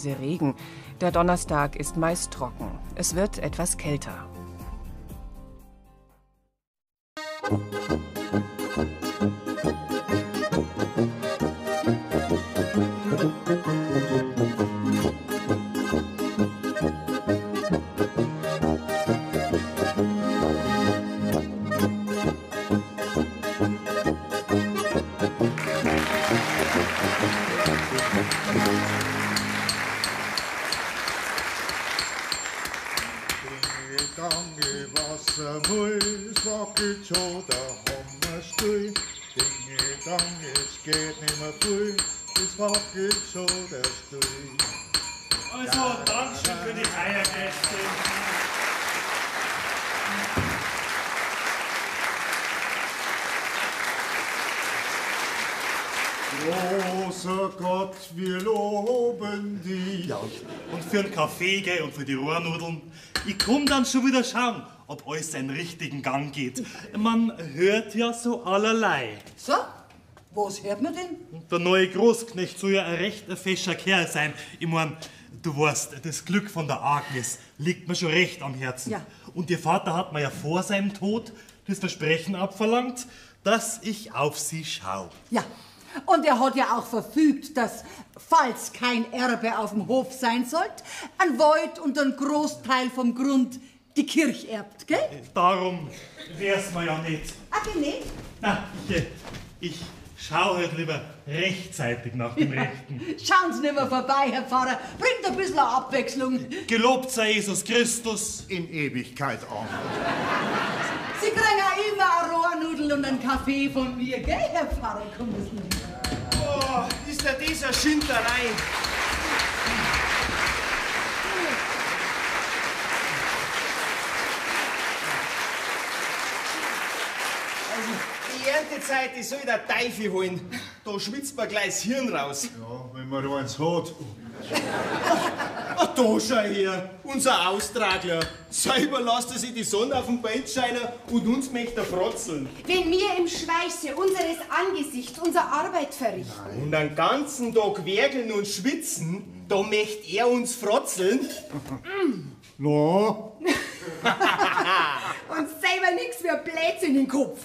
Regen. Der Donnerstag ist meist trocken. Es wird etwas kälter. Also, Dankeschön für die Eiergäste. Großer Gott, wir loben dich. Ja, und für einen Kaffee gell, und für die Rohrnudeln. Ich komm dann schon wieder schauen, ob alles seinen richtigen Gang geht. Man hört ja so allerlei. So? Was hört man denn? Der neue Großknecht soll ja ein recht fescher Kerl sein. Ich mein, du weißt, das Glück von der Agnes liegt mir schon recht am Herzen. Ja. Und ihr Vater hat mir ja vor seinem Tod das Versprechen abverlangt, dass ich auf sie schau. Ja, und er hat ja auch verfügt, dass, falls kein Erbe auf dem Hof sein sollte, ein Void und ein Großteil vom Grund die Kirche erbt, gell? Darum wär's mir ja nicht. Ach, nicht? Na, ich schau halt lieber rechtzeitig nach dem Rechten. Schauen Sie nicht mehr vorbei, Herr Pfarrer. Bringt ein bisschen Abwechslung. Gelobt sei Jesus Christus. In Ewigkeit. Amen. Sie kriegen auch immer eine Rohrnudel und einen Kaffee von mir, gell, Herr Pfarrer? Komm, das nicht. Oh, ist ja das eine Schinderei. Also, die Erntezeit, die soll der Teufel holen. Da schwitzt man gleich das Hirn raus. Ja, wenn man eins hat. Ach, da schau her, unser Austragler. Selber lässt er sich die Sonne auf den Bein scheinen und uns möchte er frotzeln. Wenn wir im Schweiße unseres Angesichts unsere Arbeit verrichten. Nein. Und den ganzen Tag werkeln und schwitzen, da möchte er uns frotzeln. No. Und selber nix wie ein Blödsinn im Kopf.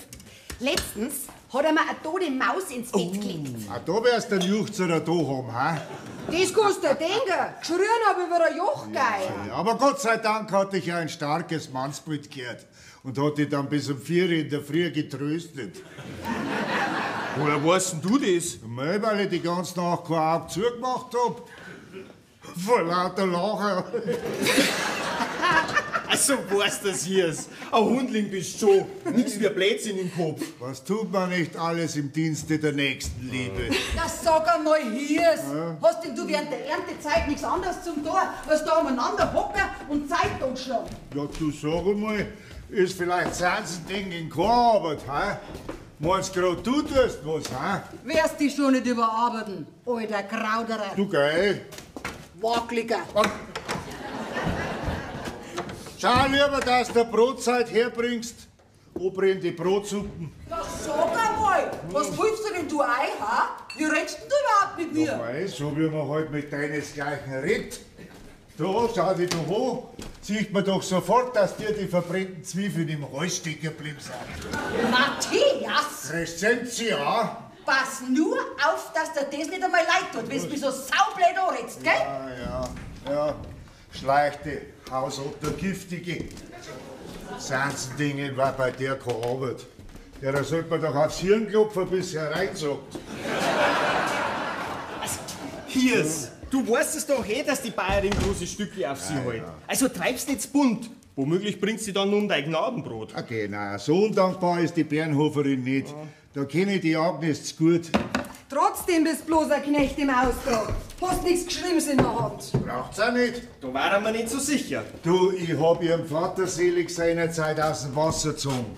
Letztens hat er mir eine tote Maus ins Bett gelegt. Ah, da wär's den Juchzer da haben, ha? Das kannst du denken. Geschrien hab ich über ein Jochgeil. Ja, aber Gott sei Dank hatte ich ja ein starkes Mannsbild gehört und hat dich dann bis um 4 Uhr in der Früh getröstet. Woher weißt denn du das? Mei, weil ich die ganze Nacht kein Auge zugemacht hab. Vor lauter Lachen. Also weißt das hier ist. Ein Hundling bist schon. Nix wie Blödsinn im Kopf. Was tut man nicht alles im Dienste der Nächstenliebe? Das sag einmal hier's. Ja? Hast denn du während der Erntezeit nichts anderes zum Tor, als da umeinander hocken und Zeit totschlagen? Ja, du sag einmal, ist vielleicht das Ding in keine Arbeit, hä? Meinst grad du tust was, hä? Wirst dich schon nicht überarbeiten, alter Krauderer. Du geil. Wackeliger. Schau lieber, dass du Brotzeit herbringst. Ob die Brotsuppen. Ja, sag einmal, was hilfst du denn du ein, ha? Wie redst denn du überhaupt mit mir? Ja, mei, so wie man halt mit deinesgleichen redet. Da, schau dich doch an. Sieht man doch sofort, dass dir die verbrannten Zwiebeln im Hals stecken geblieben sind. Matthias! Crescentia! Pass nur auf, dass dir das nicht einmal leid tut, wenn du mich so saublöd anredst, gell? Ja, ja, ja. Schleichte Hausotter giftige. Sansendingen war bei der keine Arbeit. Ja, da sollte man doch aufs Hirn klopfen, bis er reinzockt. Also, Hirs, du weißt es doch eh, dass die Bayerin große Stücke auf sie hält. Ja. Also treib's nicht bunt. Womöglich bringt sie dann nun dein Gnadenbrot. Okay, nein, so undankbar ist die Bernhoferin nicht. Ja. Da kenne ich die Agnes zu gut. Trotzdem bist bloß ein Knecht im Austrag. Hast nichts Geschriebenes in der Hand. Braucht's auch nicht. Da waren wir nicht so sicher. Du, ich hab ihrem Vater selig seinerzeit aus dem Wasser gezogen.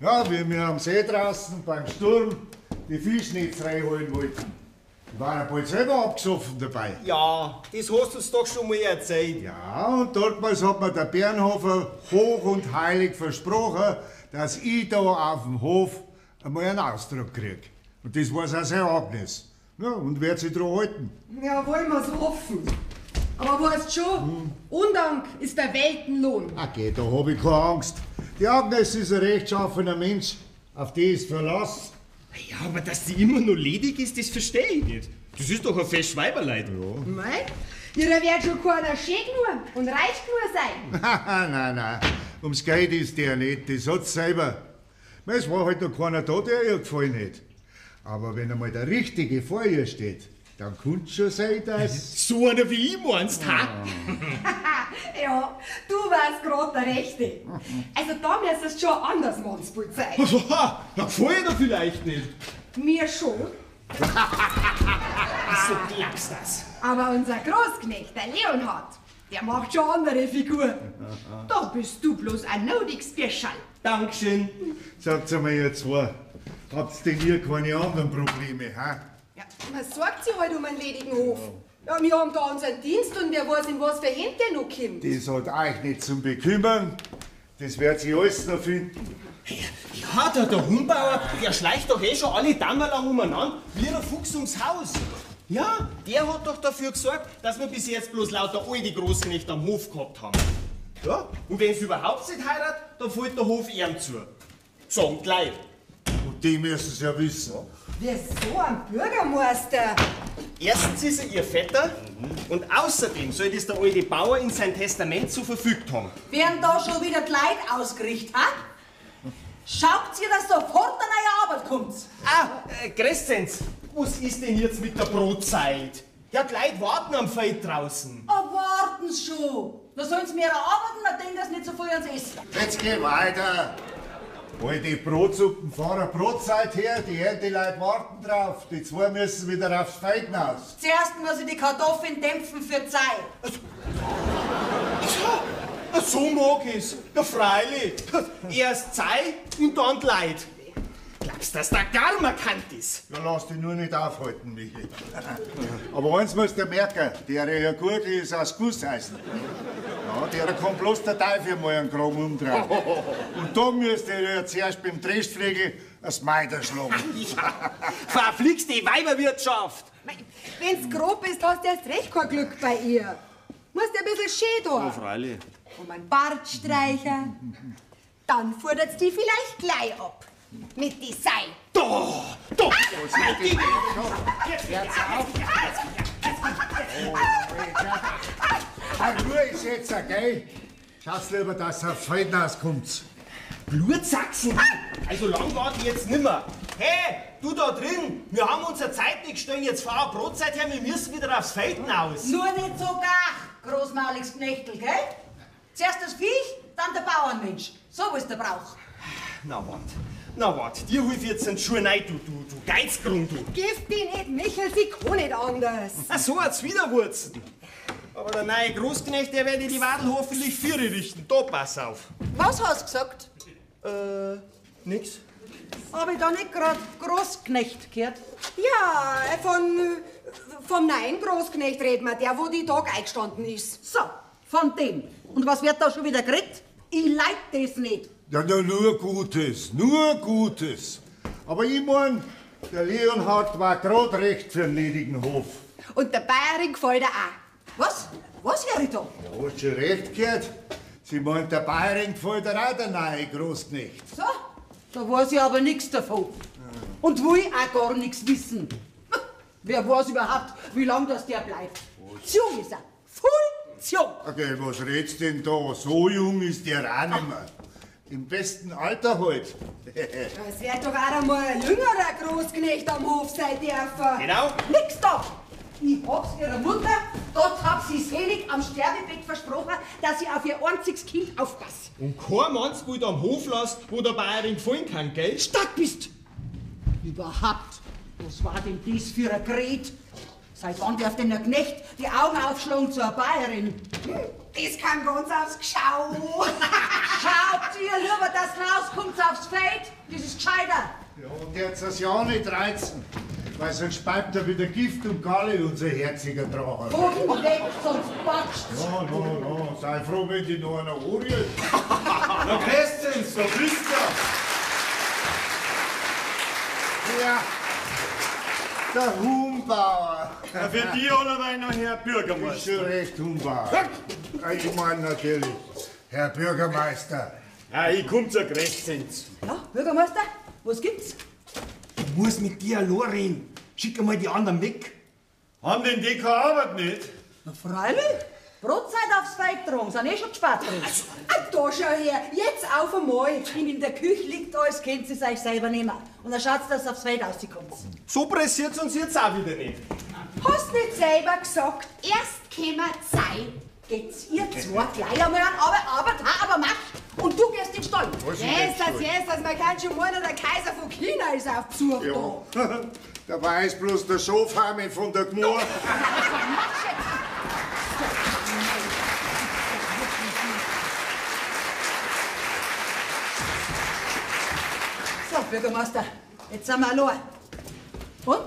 Ja, wie wir am See draußen beim Sturm die Fischnetz reinholen wollten. Ich war ja bald selber abgesoffen dabei. Ja, das hast du uns doch schon mal erzählt. Ja, und dortmals hat mir der Bernhofer hoch und heilig versprochen, dass ich da auf dem Hof einmal einen Austrag krieg. Und das weiß auch seine Agnes. Ja, und wird sich dran halten. Ja, wollen wir's hoffen. Ja, weißt schon. Undank ist der Weltenlohn. Okay, da hab ich keine Angst. Die Agnes ist ein rechtschaffener Mensch. Auf die ist Verlass. Ja, aber dass die immer noch ledig ist, das verstehe ich nicht. Das ist doch ein fest Weiberleid. Ja. Mei, ihrer wird schon keiner schön genug und reich genug sein. Nein, nein. Ums Geld ist der nicht, das hat's selber. Es war halt noch keiner da, der ihr gefallen hat. Aber wenn einmal der Richtige vor ihr steht, dann kann's schon sein, dass... So einer wie ich meinst, ha? Ja, du warst grad der Rechte. Also da müsstest du schon anders Mannsbild sein. Na, gefällt dir vielleicht nicht. Mir schon. So glaubst das. Aber unser Großknecht, der Leonhard, der macht schon andere Figur. Da bist du bloß ein nötiges Birschall. Dankeschön. Sagt's einmal ihr zwei, habt denn ihr keine anderen Probleme, ha? Ja, man sorgt sich halt um einen ledigen Hof. Ja, wir haben da unseren Dienst und wer weiß, in was für Hände der noch kommt. Das hat euch nicht zum Bekümmern. Das wird sich alles noch finden. Ja, der Humbauer, der schleicht doch eh schon alle Damen lang umeinander, wie ein Fuchs ums Haus. Ja, der hat doch dafür gesorgt, dass wir bis jetzt bloß lauter alte Großknechte am Hof gehabt haben. Ja, und wenn sie überhaupt nicht heiratet, dann fällt der Hof ihm zu. Sagen gleich. Und die müssen es ja wissen. Wer so ein Bürgermeister? Erstens ist er ihr Vetter und außerdem soll das der alte Bauer in sein Testament so verfügt haben. Werden da schon wieder die Leute ausgerichtet, ha? Schaut ihr, dass sofort eine neue Arbeit kommt. Ah, Crescenz, was ist denn jetzt mit der Brotzeit? Ja, die Leute warten am Feld draußen. Oh, warten Sie schon. Da sollen sie mehr arbeiten, dann denken, dass nicht so viel ans Essen. Jetzt geh weiter. Alte Brotsuppen, fahren Brotzeit her, die Ernteleute warten drauf. Die zwei müssen wieder aufs Feld hinaus. Zuerst muss ich die Kartoffeln dämpfen für Zeit. So mag ich's. Ja, freilich. Erst Zeit und dann die Leute. Glaubst du, dass der gar markant ist? Ja, lass dich nur nicht aufhalten, Michi. Aber eins musst du merken, der Herr Gurgel ist aus Gusseisen. Ja, der kann bloß der Teufel mal einen Kragen umdrehen. Und da müsst ihr ja zuerst beim Dreschflegel das Meider schlagen. Ja, verflixte Weiberwirtschaft! Wenn's grob ist, hast du erst recht kein Glück bei ihr. Musst ein bisschen schön da. Ja, freilich. Um einen Bart streichen. Dann fordert's die vielleicht gleich ab. Mit die Sei. Da! Da! Jetzt auf! Ruhe ist jetzt, gell? Schaut's lieber, dass ihr aufs Feld hinauskommt. Blutsachsen? Also lang warte ich jetzt nimmer. Hey, du da drin, wir haben unsere Zeit nicht gestellt, jetzt fahr Brotzeit her, wir müssen wieder aufs Feld hinaus. Nur nicht so gar, großmauliges Knechtel, gell? Zuerst das Viech, dann der Bauernmensch. So ist der Brauch. Na wart, na wart, dir hilf jetzt ein Schuh rein, du Geizgrund, du. Gift dich nicht, Michel, sie kann nicht anders. Ach so, hat's wieder Wurzen. Aber der neue Großknecht, der werde die Wadel hoffentlich Viere richten. Da pass auf. Was hast du gesagt? Nix. Hab ich da nicht grad Großknecht gehört? Ja, vom neuen Großknecht reden wir, der, wo die Tag eingestanden ist. So, von dem. Und was wird da schon wieder geredet? Ich leid das nicht. Ja, na, nur Gutes, nur Gutes. Aber ich mein, der Leonhard war grad recht für den ledigen Hof. Und der Bayerin gefällt er auch. Was? Was hör ich da? Ja, hast schon recht gehört. Sie meint, der Bayerin gefällt er auch der neue Großknecht. So, da weiß ich aber nichts davon. Und will ich auch gar nichts wissen. Wer weiß überhaupt, wie lang das der bleibt. Zu jung ist er. Voll zu jung. Okay, was redst denn da? So jung ist der auch nicht mehr. Im besten Alter halt. Es wird doch auch einmal ein jüngerer Großknecht am Hof sein dürfen. Genau. Nix da! Ich hab's ihrer Mutter, Gott hab sie selig, am Sterbebett versprochen, dass ich auf ihr einziges Kind aufpasse. Und kein Mannsbild am Hof lässt, wo der Bayerin gefallen kann, gell? Stark bist! Überhaupt, was war denn das für ein Gerät? Seit wann darf denn ein Knecht die Augen aufschlagen zur Bayerin? Das kam ganz aufs Geschau. Schaut ihr lieber, dass rauskommt aufs Feld, das ist gescheiter. Ja, und jetzt das ja nicht reizen, weil sonst speibt er wieder Gift und Galle, unser herziger Drache. Boden weg, sonst patscht's. Ja, no, no, sei froh, wenn dich noch einer anrührt. Na, Crescenz, da bist du. Ja, der Humbauer. Ja, für die allerweil noch Herr Bürgermeister. Ist schon recht, Humbauer. Ich meine natürlich, Herr Bürgermeister. Ja, ich komm zur Kreszenz. Ja, Bürgermeister, was gibt's? Ich muss mit dir allein reden. Schick einmal die anderen weg. Haben denn die keine Arbeit nicht? Na freilich. Brotzeit aufs Feld tragen, sind eh schon gespart drin. Also, da schau her, jetzt auf einmal. In der Küche liegt alles, könnt ihr es euch selber nehmen. Und dann schaut's, dass ihr aufs Feld rauskommt. So pressiert's uns jetzt auch wieder nicht. Hast nicht selber gesagt, erst käme Zeit. Geht's ihr zwei gleich einmal an, aber mach. Und du gehst in den Stall. Jesus, man kann schon meinen, der Kaiser von China ist auf Besuch ja. Da. Dabei ist bloß der Schafheimen von der Gmor. So, Bürgermeister, jetzt sind wir allein. Und?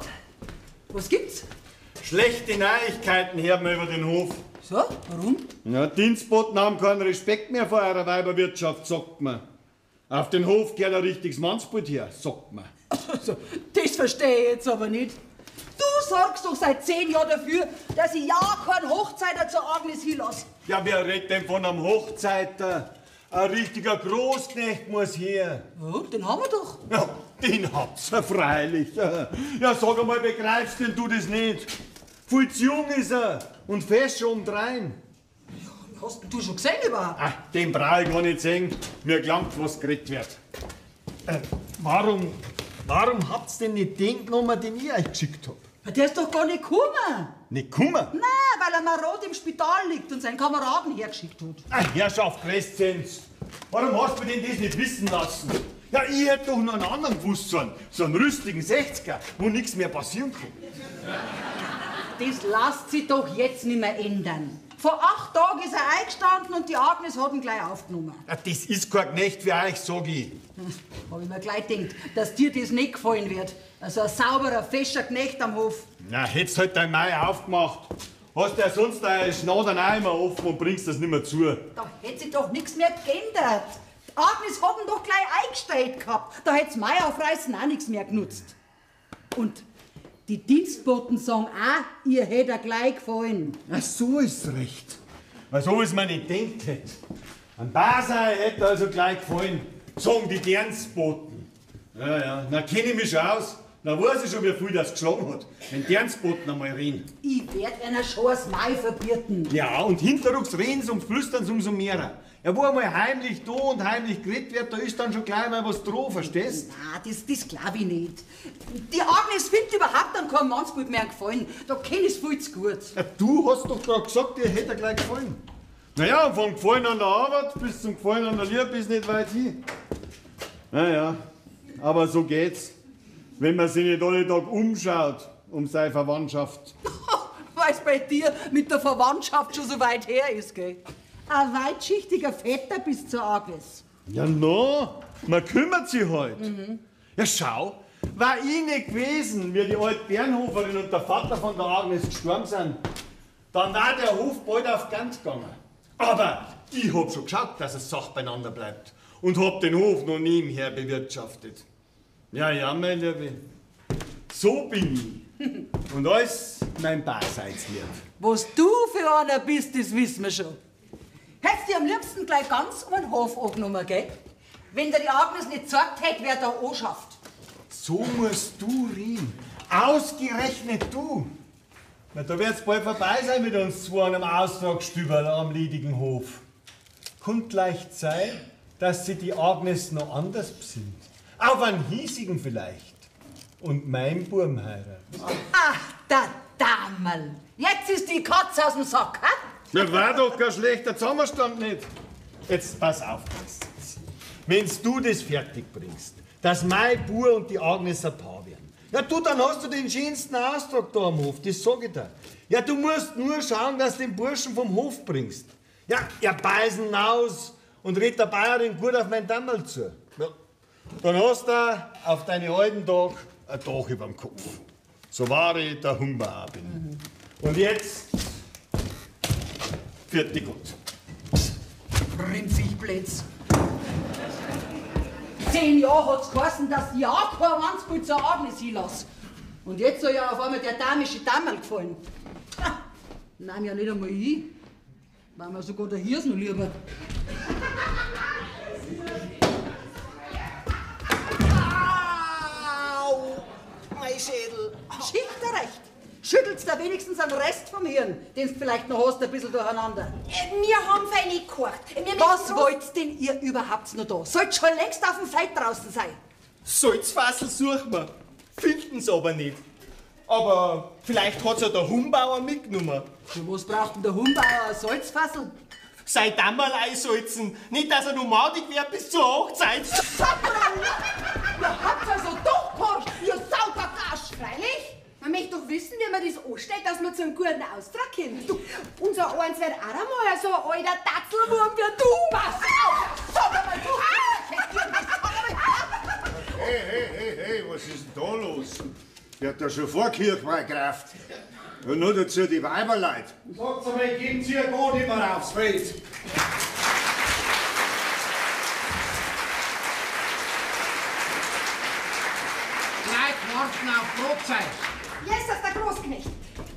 Was gibt's? Schlechte Neuigkeiten hören wir über den Hof. So, warum? Ja, Dienstboten haben keinen Respekt mehr vor eurer Weiberwirtschaft, sagt man. Auf den Hof gehört ein richtiges Mannsbild her, sagt man. Also, das verstehe ich jetzt aber nicht. Du sorgst doch seit 10 Jahren dafür, dass ich ja keinen Hochzeiter zur Agnes hinlasse. Ja, wer redet denn von einem Hochzeiter? Ein richtiger Großknecht muss her. Ja, den haben wir doch. Ja, den habt's ja freilich. Ja, sag einmal, begreifst denn du das nicht? Viel zu jung ist er und fest schon obendrein. Ja, hast denn du schon gesehen überhaupt? Ach, den brauch ich gar nicht sehen. Mir gelangt, was geredet wird. Warum habt's denn nicht den genommen, den ich euch geschickt hab? Der ist doch gar nicht gekommen. Nicht gekommen? Nein, weil er marod im Spital liegt und seinen Kameraden hergeschickt hat. Ach, Herrschaft Kreszenz, warum hast du mir denn das nicht wissen lassen? Ja, ich hätte doch noch einen anderen gewusst, so einen rüstigen 60er, wo nichts mehr passieren kann. Das lasst sich doch jetzt nicht mehr ändern. Vor 8 Tagen ist er eingestanden und die Agnes hat ihn gleich aufgenommen. Ja, das ist kein Knecht für euch, sag ich. Hab ich mir gleich gedacht, dass dir das nicht gefallen wird. Also ein sauberer, fescher Knecht am Hof. Na, hättest halt dein Mai aufgemacht. Hast ja sonst deine Schnadern auch immer offen und bringst das nicht mehr zu. Da hätte sich doch nichts mehr geändert. Die Agnes hat ihn doch gleich eingestellt gehabt. Da hätt's Mai aufreißen auch nichts mehr genutzt. Und die Dienstboten sagen auch, ihr hätt er gleich gefallen. Na, so ist's recht. Weil so ist man nicht denkt hätte. Ein Basei hätte also gleich gefallen, sagen die Dienstboten. Ja, ja, na kenn ich mich schon aus. Na weiß ich schon, wie viel das geschlagen hat, wenn Dienstboten einmal reden. Ich werd einer schon das Mai verbieten. Ja, und hinterrücks reden sie und flüstern sie umso mehr. Ja, wo einmal heimlich da und heimlich geredet wird, da ist dann schon gleich mal was dran, verstehst? Nein, das glaub ich nicht. Die Agnes findet überhaupt an keinem Mannsbild mehr gefallen. Da kenn ich's viel zu gut. Ja, du hast doch gerade gesagt, dir hätte er gleich gefallen. Naja, vom Gefallen an der Arbeit bis zum Gefallen an der Liebe ist nicht weit hin. Naja, aber so geht's, wenn man sich nicht alle Tag umschaut um seine Verwandtschaft. Weil's bei dir mit der Verwandtschaft schon so weit her ist, gell? Ein weitschichtiger Vetter bis zur Agnes. Ja, no, man kümmert sich halt. Mhm. Ja, schau, war ich nicht gewesen, wie die alte Bernhoferin und der Vater von der Agnes gestorben sind, dann war der Hof bald auf Gans gegangen. Aber ich hab schon geschaut, dass es sach beieinander bleibt und hab den Hof noch nebenher bewirtschaftet. Ja, ja, meine Liebe, so bin ich. Und alles mein Beiseitslieb. Was du für einer bist, das wissen wir schon. Hättest du am liebsten gleich ganz um den Hof angenommen, gell? Wenn dir die Agnes nicht gezeigt hätte, wer da anschafft. So musst du reden. Ausgerechnet du. Na, da wird's bald vorbei sein mit uns zwei an einem Austragsstüberl am ledigen Hof. Kommt leicht sein, dass sie die Agnes noch anders besinnt. Auf einen hiesigen vielleicht. Und mein Burm heiratet. Ach, der Dammerl. Jetzt ist die Katze aus dem Sack, hä? Ja, war doch kein schlechter Zusammenstand nicht. Jetzt pass auf, Christus. Wenn's du das fertig bringst, dass mein Bub und die Agnes ein Paar werden, ja du, dann hast du den schönsten Austrag da am Hof, das sag ich dir. Ja, du musst nur schauen, dass du den Burschen vom Hof bringst. Ja, er beißen aus und redet der Bayerin gut auf mein Dammerl zu. Ja, dann hast du auf deine alten Tag ein Dach überm Kopf. So wahr ich der Hummer auch bin. Mhm. Und jetzt... Vierte Gott. Rindviechplätz. 10 Jahre hat's geheißen, dass ich ja kein Mannsbild zur Agnes hinlasse. Und jetzt soll ja auf einmal der damische Dammerl gefallen. Ha, nahm ja nicht einmal ich. War mir sogar der Hirs noch lieber. Au! Mein Schädel. Schick dir recht. Schüttelst da wenigstens einen Rest vom Hirn, den du vielleicht noch hast, ein bisschen durcheinander. Wir haben fein nicht gekocht. Was wollt denn ihr überhaupt noch da? Sollt schon längst auf dem Feld draußen sein. Salzfassel suchen wir, finden's aber nicht. Aber vielleicht hat's ja der Humbauer mitgenommen. Für was braucht denn der Humbauer ein Salzfassel? Sein Dammerl einsalzen. Nicht, dass er noch madig wird bis zur Hochzeit. Ihr habt's also doch gehorcht, ihr Saubergasch! Freilich. Man möchte doch wissen, wie man das anstellt, dass man zu einem guten Austrag kommt. Du, unser eins wird auch einmal so ein alter Tatzelwurm wie du. Pass auf! Sag einmal, du! Hey, hey, hey, hey, was ist denn da los? Wer hat da schon Vorkirchweih gerafft? Und nur dazu die Weiberleut. Sagt's einmal, geht's hier gar nicht mehr aufs Feld. Leute warten auf Brotzeit. Jesus, der Großknecht.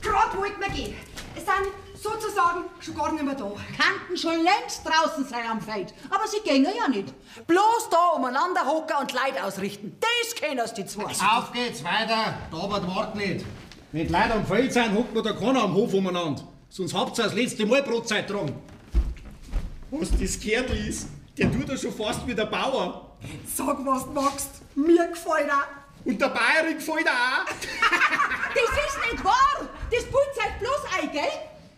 Grad wollt wir gehen. Es sind sozusagen schon gar nicht mehr da. Kannten schon längst draußen sein am Feld, aber sie gängen ja nicht. Bloß da umeinander hocken und Leid ausrichten. Das kennen die zwei. Auf geht's weiter, der Arbeit wart nicht. Wenn die Leute am Feld sind, hockt man da keiner am Hof umeinander. Sonst habt ihr das letzte Mal Brotzeit dran. Was das gehört ist, der tut ja schon fast wie der Bauer. Sag, was du magst. Mir gefällt er. Und der Bayerin gefällt er auch. Das ist nicht wahr! Das putzt euch bloß ein, gell?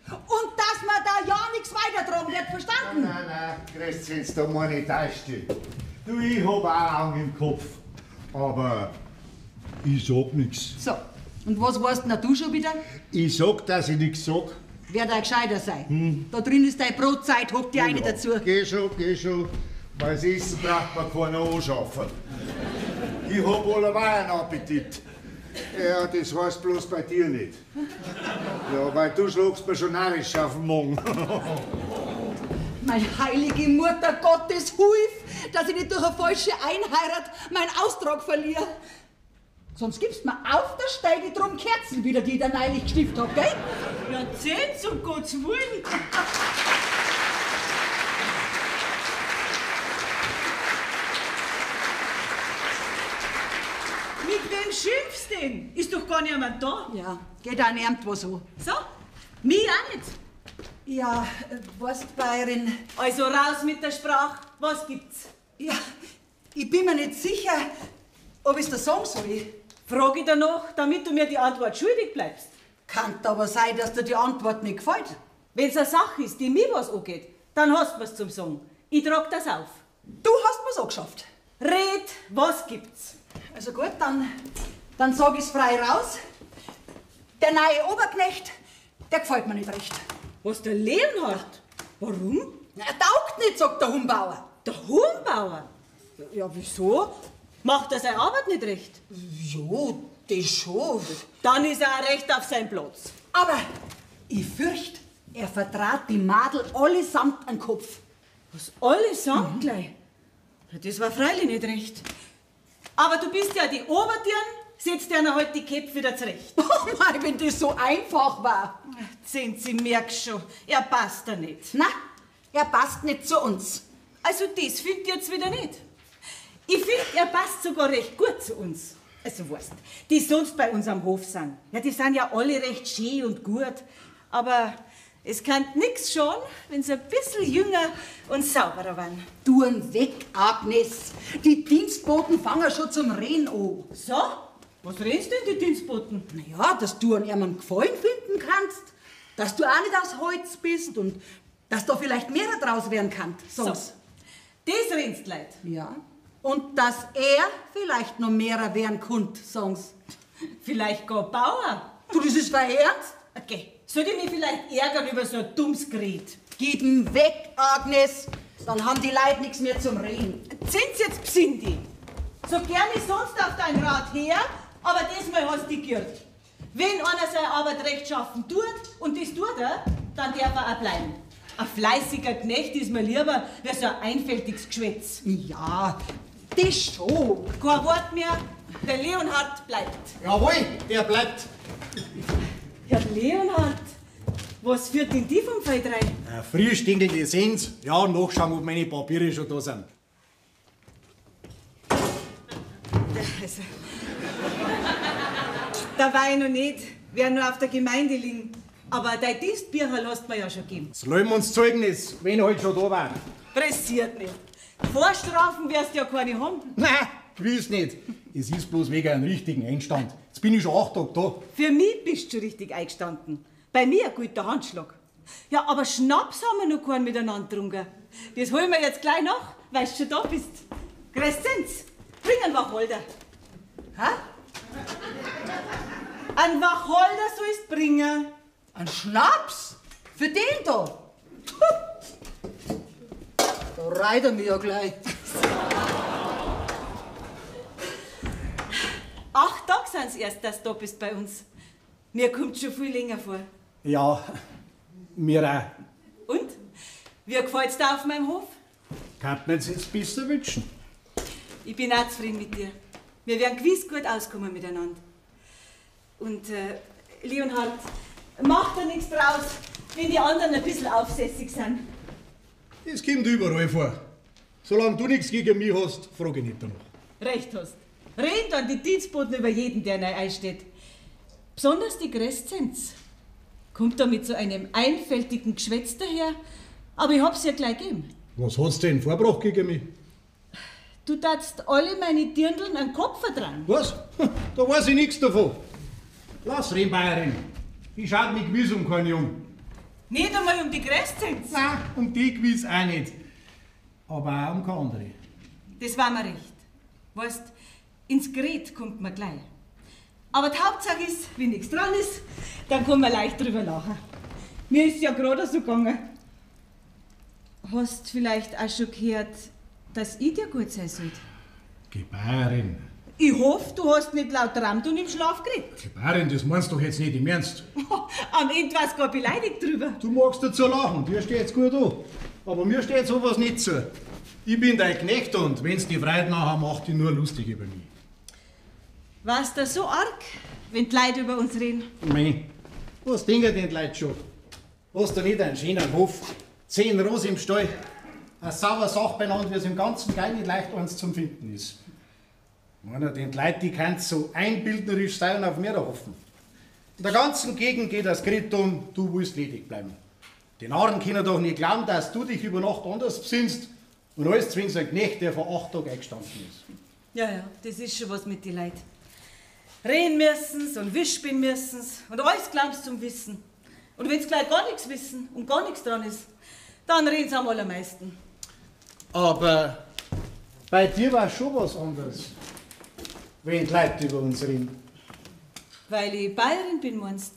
Und dass man da ja nichts weitertragen wird, verstanden? Nein, nein, Crescenz, da meine ich täuscht dich. Du, ich hab auch Augen im Kopf. Aber ich sag nix. So, und was weißt denn du schon wieder? Ich sag, dass ich nix sag. Wird auch gescheiter sein. Da drin ist deine Brotzeit, hock die eine dazu. Geh schon, geh schon. Weil das Essen braucht man keiner anschaffen. Ich hab alleweil einen Appetit. Ja, das heißt bloß bei dir nicht. Ja, weil du schlagst mir schon narrisch auf den Magen. Meine heilige Mutter Gottes, hilf, dass ich nicht durch eine falsche Einheirat meinen Austrag verliere. Sonst gibst mir auf der Steige drum Kerzen wieder, die ich da neulich gestiftet hab, gell? Ja, zehn, um Gottes Willen. Mit wem schimpfst denn? Ist doch gar niemand da. Ja, geht auch niemand was an. So, mich auch nicht. Ja, weißt, Bayerin. Also raus mit der Sprache, was gibt's? Ja, ich bin mir nicht sicher, ob ich's dir sagen soll. Frag ich danach, damit du mir die Antwort schuldig bleibst. Kann aber sein, dass dir die Antwort nicht gefällt. Wenn's eine Sache ist, die mir was angeht, dann hast du was zum Sagen. Ich trag das auf. Du hast mir's angeschafft. Red, was gibt's? Also gut, dann sag ich's frei raus. Der neue Oberknecht, der gefällt mir nicht recht. Was, der Leonhard? Warum? Er taugt nicht, sagt der Humbauer. Der Humbauer? Ja, wieso? Macht er seine Arbeit nicht recht? Ja, das schon. Dann ist er auch recht auf seinem Platz. Aber ich fürcht, er vertrat die Madel allesamt an den Kopf. Was, allesamt gleich? Na, das war freilich nicht recht. Aber du bist ja die Obertirn, setzt dir halt die Köpfe wieder zurecht. Oh mei, wenn das so einfach war. Zenzi, merkst schon, er passt da nicht. Na, er passt nicht zu uns. Also das find ich jetzt wieder nicht. Ich find, er passt sogar recht gut zu uns. Also weißt, die sonst bei uns am Hof sind. Ja, die sind ja alle recht schön und gut. Aber es kann nix schon, wenn sie ein bisschen jünger und sauberer waren. Touren weg, Agnes. Die Dienstboten fangen schon zum Reden an. So? Was redest denn die Dienstboten? Na ja, dass du an ihrem Gefallen finden kannst, dass du auch nicht aus Holz bist und dass da vielleicht mehr draus werden kann. So. Das redest Leid. Ja. Und dass er vielleicht noch mehrer werden könnte, sagen's. Vielleicht gar Bauer. Du, das ist verherzt. Okay. Soll ich mich vielleicht ärgern über so ein dummes Gerät? Gib ihn weg, Agnes. Dann haben die Leute nichts mehr zum Reden. Sind's jetzt bsinn dich? So gern ich sonst auf dein Rat her, aber diesmal hast du dich geirrt. Wenn einer seine Arbeit rechtschaffen tut, und das tut er, dann darf er auch bleiben. Ein fleißiger Knecht ist mir lieber, wie so ein einfältiges Geschwätz. Ja, das schon. Kein Wort mehr, Der Leonhard bleibt. Jawohl, der bleibt. Herr Leonhard, was führt denn die vom Feld rein? Frühständige sind's. Ja, nachschauen, ob meine Papiere schon da sind. Also, da war ich noch nicht. Wir noch auf der Gemeinde liegen. Aber dein Dienstbücher lässt mir ja schon geben. Das lassen wir uns Zeugnis, wenn ich halt schon da war. Pressiert nicht. Vorstrafen wirst du ja keine haben. Nein, gewiss nicht. Es ist bloß wegen einem richtigen Einstand. Jetzt bin ich schon 8 Tage da. Für mich bist du schon richtig eingestanden. Bei mir ein guter Handschlag. Ja, aber Schnaps haben wir noch keinen miteinander getrunken. Das holen wir jetzt gleich nach, weil du schon da bist. Crescenz, bring einen Wacholder. Hä? Einen Wacholder sollst bringen. Ein Schnaps? Für den da? Da reit er mir ja gleich. 8 Tage sind's erst, dass du da bist bei uns. Mir kommt schon viel länger vor. Ja, mir auch. Und? Wie gefällt's dir auf meinem Hof? Kann man jetzt besser wünschen. Ich bin auch zufrieden mit dir. Wir werden gewiss gut auskommen miteinander. Und Leonhard, mach da nichts draus, wenn die anderen ein bisschen aufsässig sind. Das kommt überall vor. Solange du nichts gegen mich hast, frage ich nicht danach. Recht hast. Reden dann die Dienstboten über jeden, der neu einsteht. Besonders die Crescenz. Kommt da mit so einem einfältigen Geschwätz daher, aber ich hab's ja gleich gegeben. Was hat's denn vorgebracht gegen mich? Du tatst alle meine Dirndln einen Kopf verdrehen. Was? Da weiß ich nichts davon. Lass reden, Bayerin. Ich schaut mich gewiss um keinen Jungen. Nicht einmal um die Crescenz? Nein, um die gewiss auch nicht. Aber auch um keine andere. Das war mir recht. Weißt, ins Gerät kommt man gleich. Aber die Hauptsache ist, wenn nichts dran ist, dann kann man leicht drüber lachen. Mir ist ja gerade so gegangen. Hast vielleicht auch schon gehört, dass ich dir gut sein sollte? Geh, Bayerin. Ich hoffe, du hast nicht laut Ramdun im Schlaf geredet. Geh, Bayerin, das meinst du doch jetzt nicht im Ernst. Am Ende warst du gar beleidigt drüber. Du magst dazu lachen, dir steht's gut an. Aber mir steht sowas nicht zu. Ich bin dein Knecht und wenn's die Freude nachher macht, die nur lustig über mich. War's da so arg, wenn die Leute über uns reden? Mei, was denken denn die Leute schon? Hast du nicht einen schönen Hof? 10 Rosen im Stall. Eine sauber Sache beieinander, wie es im ganzen Geil nicht leicht eins zum Finden ist. Meiner, den Leute, die können so einbildnerisch sein und auf mehr hoffen. In der ganzen Gegend geht das Grit um, du willst ledig bleiben. Die Narren können doch nicht glauben, dass du dich über Nacht anders besinnst und alles zwingst ein Knecht, der vor 8 Tagen eingestanden ist. Ja, ja, das ist schon was mit den Leuten. Reden müssen's und wischeln müssen's und alles glaubst zum Wissen. Und wenn's gleich gar nichts wissen und gar nichts dran ist, dann reden's am allermeisten. Aber bei dir war schon was anderes, wenn die Leute über uns reden. Weil ich Bayerin bin, meinst?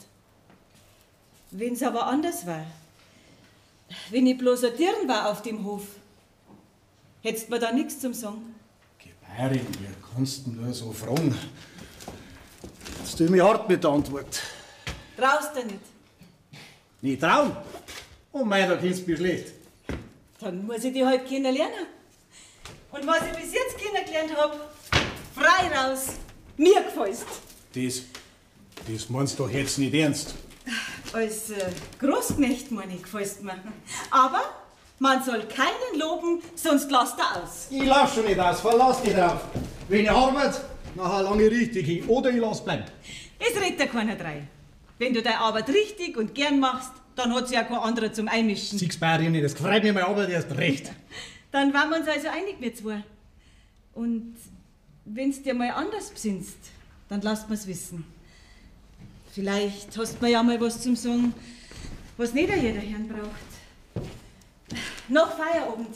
Wenn's aber anders war, wenn ich bloß eine Dirn war auf dem Hof, hättest mir da nichts zum Sagen. Geh, Bayerin, wie kannst du nur so fragen? Jetzt tue ich mich hart mit der Antwort. Traust du nicht? Nicht trauen? Oh mei, da kennst du mich schlecht. Dann muss ich dich halt kennenlernen. Und was ich bis jetzt kennengelernt hab, frei raus, mir gefällst. Das meinst du doch jetzt nicht ernst. Als Großknecht, meine ich, gefällst mir. Aber man soll keinen loben, sonst lasst er aus. Ich lass schon nicht aus, verlass dich drauf. Wenn ich arbeite, nachher lange richtig hin. Oder ich lass bleiben. Es redet da keiner drei. Wenn du deine Arbeit richtig und gern machst, dann hat sich ja kein anderer zum Einmischen. Siehst Bayerin, das freut mich meine Arbeit erst recht. Dann waren wir uns also einig, wir zwei. Und wenn's dir mal anders besinnst, dann lasst mir's wissen. Vielleicht hast du mir ja mal was zum Sagen, was nicht jeder Herrn braucht. Nach Feierabend,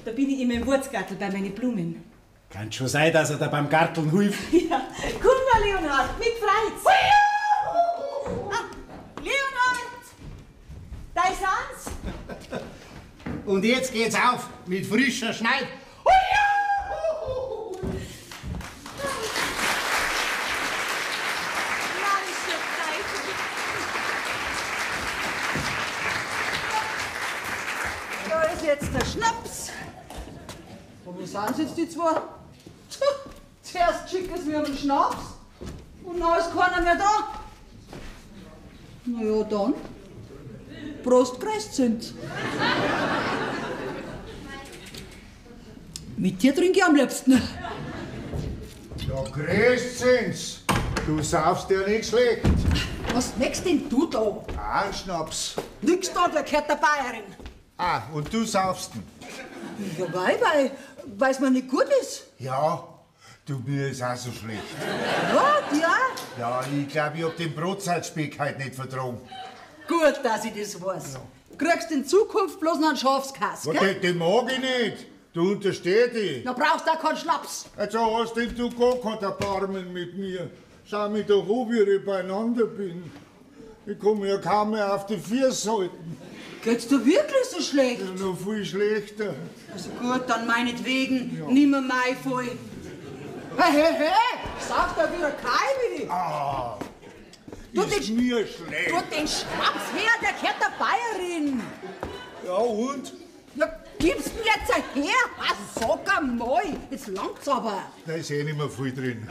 da bin ich immer im Wurzgartel bei meinen Blumen. Kann schon sein, dass er da beim Garteln hilft. Ja, komm mal, Leonhard, mit freut's. Ah, Leonhard, da sind's. Und jetzt geht's auf mit frischer Schneid. Da ist jetzt der Schnaps. Und wo sind jetzt die zwei? Zuerst schicken sie mir einen Schnaps und dann ist keiner mehr da. Na ja, dann. Prost, Crescent. Mit dir trinke ich am liebsten. Ja, Crescens, du saufst ja nicht schlecht. Was möchtest denn du da? Ah, Schnaps. Nix da, der gehört der Bayerin. Ah, und du saufst ihn. Ja, weil's mir nicht gut ist. Ja, du, mir ist auch so schlecht. Ja, dir auch? Ja, ich glaub, ich hab den Brotzeitspeck heute nicht vertragen. Gut, dass ich das weiß. Ja. Kriegst in Zukunft bloß noch einen Schafskass, gell? Den mag ich nicht. Du untersteh dich. Na brauchst du auch keinen Schnaps. Also hast denn du gar kein Erbarmen mit mir. Schau mich doch an, wie ich beieinander bin. Ich komme ja kaum mehr auf die Füße halten. Geht's dir wirklich so schlecht? Ja, noch viel schlechter. Also gut, dann meinetwegen, ja. Nimm mir mein voll. Hey, hey, hey! Sauf da wieder Keime! Ah, du ist den, mir schlecht. Tu den Schnaps her, der gehört der Bayerin. Ja, und? Ja, gib's mir jetzt her! Ach, sag einmal! Jetzt langt's aber. Da ist eh nicht mehr viel drin.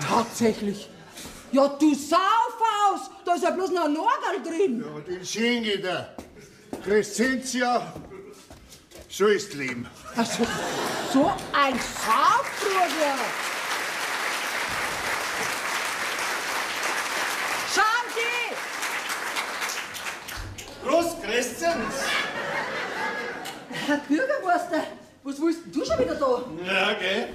Tatsächlich. Ja, du sauf aus! Da ist ja bloß noch ein Nagel drin. Ja, den schenke ich dir. Crescentia, so ist Leben. Also, so ein Saufbruder! Schauen Sie! Prost, Crescenz! Herr Bürgermeister, was willst denn du schon wieder da? Ja, gell?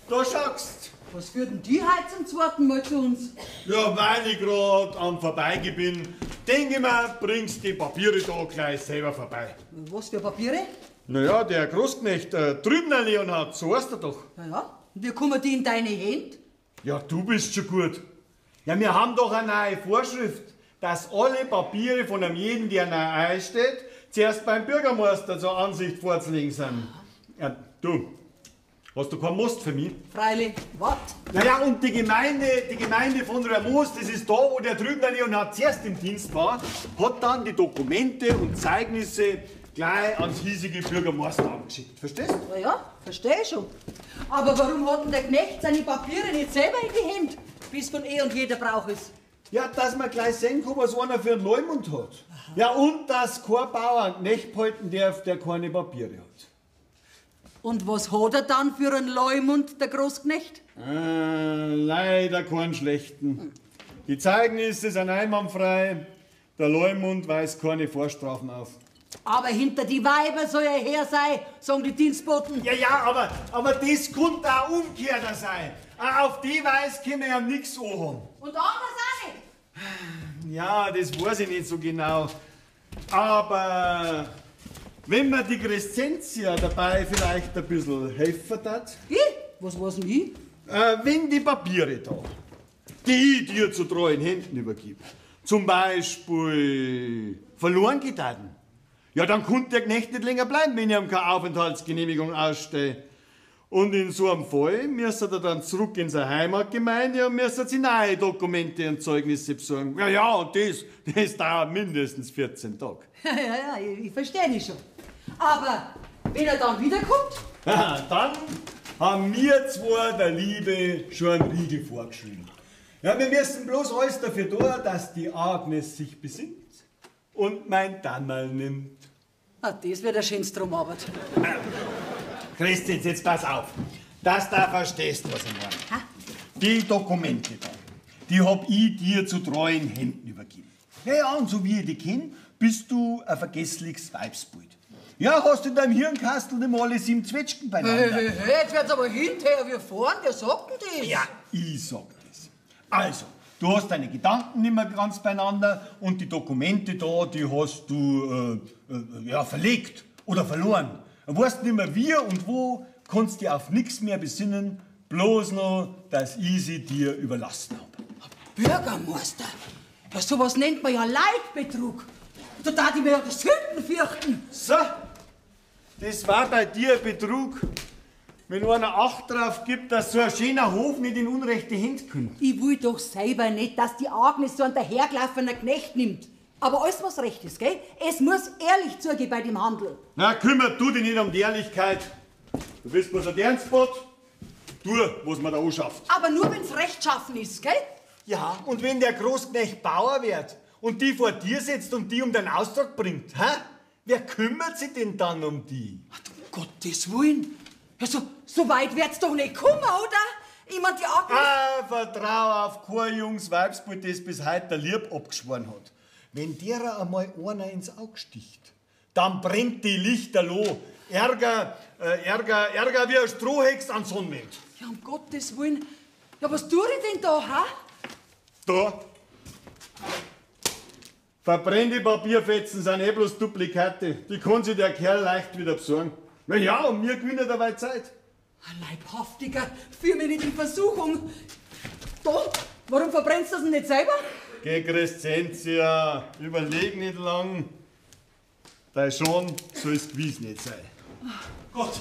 Da schaust. Was führt denn die heute zum zweiten Mal zu uns? Ja, weil ich grad am Vorbeigehen bin, denke ich mir, bringst die Papiere da gleich selber vorbei. Was für Papiere? Naja, der Großknecht, Trübner Leonhard, so heißt er doch. Ja, ja. Und wie kommen die in deine Hände? Ja, du bist schon gut. Ja, wir haben doch eine neue Vorschrift, dass alle Papiere von einem jeden, der neu einsteht, zuerst beim Bürgermeister zur Ansicht vorzulegen sind. Ja, du, hast du keinen Most für mich? Freilich, was? Naja, und die Gemeinde von Ramos, das ist da, wo der Trübner Leonhard zuerst im Dienst war, hat dann die Dokumente und Zeugnisse gleich ans hiesige Bürgermeisteramt geschickt. Verstehst du? Na ja, verstehe ich schon. Aber warum hat denn der Knecht seine Papiere nicht selber in die Hände, bis von eh und jeder braucht es? Ja, dass man gleich sehen kann, was einer für einen Leumund hat. Aha. Ja, und dass kein Bauer einen Knecht behalten darf, der keine Papiere hat. Und was hat er dann für einen Leumund, der Großknecht? Leider keinen schlechten. Die Zeugnisse sind einwandfrei, der Leumund weist keine Vorstrafen auf. Aber hinter die Weiber soll er her sein, sagen die Dienstboten. Ja, ja, aber das könnte auch umkehrter sein. Auch auf die Weise können wir ja nichts anhaben. Und anders auch nicht? Ja, das weiß ich nicht so genau. Aber wenn man die Crescentia dabei vielleicht ein bisschen helfen darf. Ich? Was weiß denn ich? Wenn die Papiere da, die ich dir zu treuen Händen übergib, zum Beispiel verloren getan, ja, dann konnte der Knecht nicht länger bleiben, wenn ich ihm keine Aufenthaltsgenehmigung ausstelle. Und in so einem Fall müsste er dann zurück in seine Heimatgemeinde und müsste sich neue Dokumente und Zeugnisse besorgen. Ja, ja, und das dauert mindestens 14 Tage. Ja, ja, ich verstehe dich schon. Aber wenn er dann wiederkommt? Dann haben wir zwei der Liebe schon einen Riegel vorgeschrieben. Ja, wir müssen bloß alles dafür tun, dass die Agnes sich besinnt und mein Dammerl nimmt. Ah, das wär der schönste Drumarbeit. Christian, jetzt pass auf, dass du verstehst, was ich meine. Ha? Die Dokumente da, die hab ich dir zu treuen Händen übergeben. Ja, ja, und so wie ich dich kenn, bist du ein vergessliches Weibsbild. Ja, hast du in deinem Hirnkastel nicht mal alle 7 Zwetschgen beieinander. Hey, hey, hey, jetzt wird's aber hinterher, wir fahren, wer sagt denn das? Ja, ich sag das. Also, du hast deine Gedanken nicht mehr ganz beieinander und die Dokumente da, die hast du ja, verlegt oder verloren. Du weißt nicht mehr wie und wo, kannst dich auf nichts mehr besinnen, bloß noch, dass ich sie dir überlassen hab. Bürgermeister, ja, sowas nennt man ja Leidbetrug. Da darf ich mir ja das Sünden fürchten. So, das war bei dir Betrug. Wenn einer Acht drauf gibt, dass so ein schöner Hof nicht in unrechte Hände kommt. Ich will doch selber nicht, dass die Agnes so einen dahergelaufenen Knecht nimmt. Aber alles, was recht ist, gell? Es muss ehrlich zugehen bei dem Handel. Na, kümmer du dich nicht um die Ehrlichkeit. Du bist bloß ein Ernstbot. Tu, was man da anschafft. Aber nur, wenn's rechtschaffen ist, gell? Ja, und wenn der Großknecht Bauer wird und die vor dir sitzt und die um den Ausdruck bringt, hä? Wer kümmert sich denn dann um die? Ach, um Gottes Willen. Also, so weit wird's doch nicht kommen, oder? Ich mein, die Agnes... Ah, vertrau auf kein junges Weibsbild, das bis heute der Lieb abgeschworen hat. Wenn derer einmal einer ins Auge sticht, dann brennt die Lichterloh. Ärger, Ärger, Ärger wie ein Strohhex an Sonnenwind. Ja, um Gottes Willen. Ja, was tue ich denn da, ha? Da. Verbrennte Papierfetzen sind eh bloß Duplikate. Die kann sich der Kerl leicht wieder besorgen. Na ja, und mir gewinnt dabei Zeit. Ein Leibhaftiger, führ mich nicht in Versuchung. Da, warum verbrennst du das denn nicht selber? Geh, Crescentia, überleg nicht lang. Dein Sohn soll's gewiss nicht sein. Gott,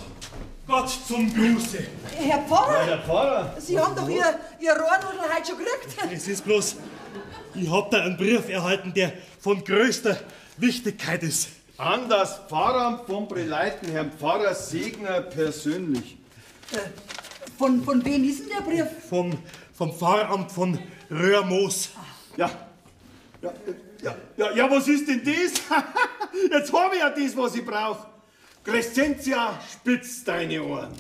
Gott zum Gruße. Herr Pfarrer, Ja, Herr Pfarrer. Sie haben doch Ihr Rohrnudel heute schon gekriegt. Es ist bloß, ich hab da einen Brief erhalten, der von größter Wichtigkeit ist. An das Pfarramt von Preleiten, Herrn Pfarrer Segner persönlich. Von wem ist denn der Brief? Vom Pfarramt von Röhrmoos. Ja. Ja, ja, ja, ja, was ist denn das? Jetzt hab ich ja das, was ich brauch. Crescentia, spitz deine Ohren.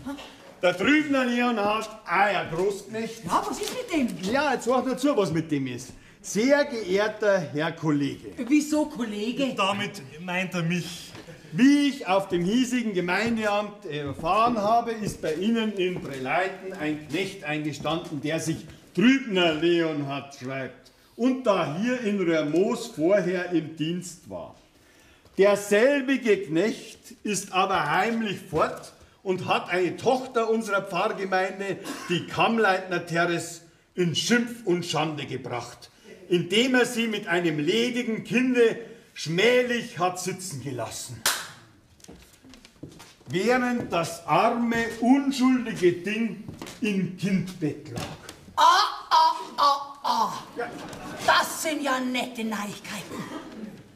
Der Trübner Leonhard, ah ja, Großknecht. Ja, was ist mit dem? Ja, jetzt hör nur zu, was mit dem ist. Sehr geehrter Herr Kollege. Wieso Kollege? Damit meint er mich. Wie ich auf dem hiesigen Gemeindeamt erfahren habe, ist bei Ihnen in Preleiten ein Knecht eingestanden, der sich Trübner Leonhard schreibt und da hier in Röhrmoos vorher im Dienst war. Derselbige Knecht ist aber heimlich fort und hat eine Tochter unserer Pfarrgemeinde, die Kammleitner Teres, in Schimpf und Schande gebracht, indem er sie mit einem ledigen Kinde schmählich hat sitzen gelassen. Während das arme, unschuldige Ding im Kindbett lag. Ah, ah, ah, ah. Ja. Das sind ja nette Neuigkeiten.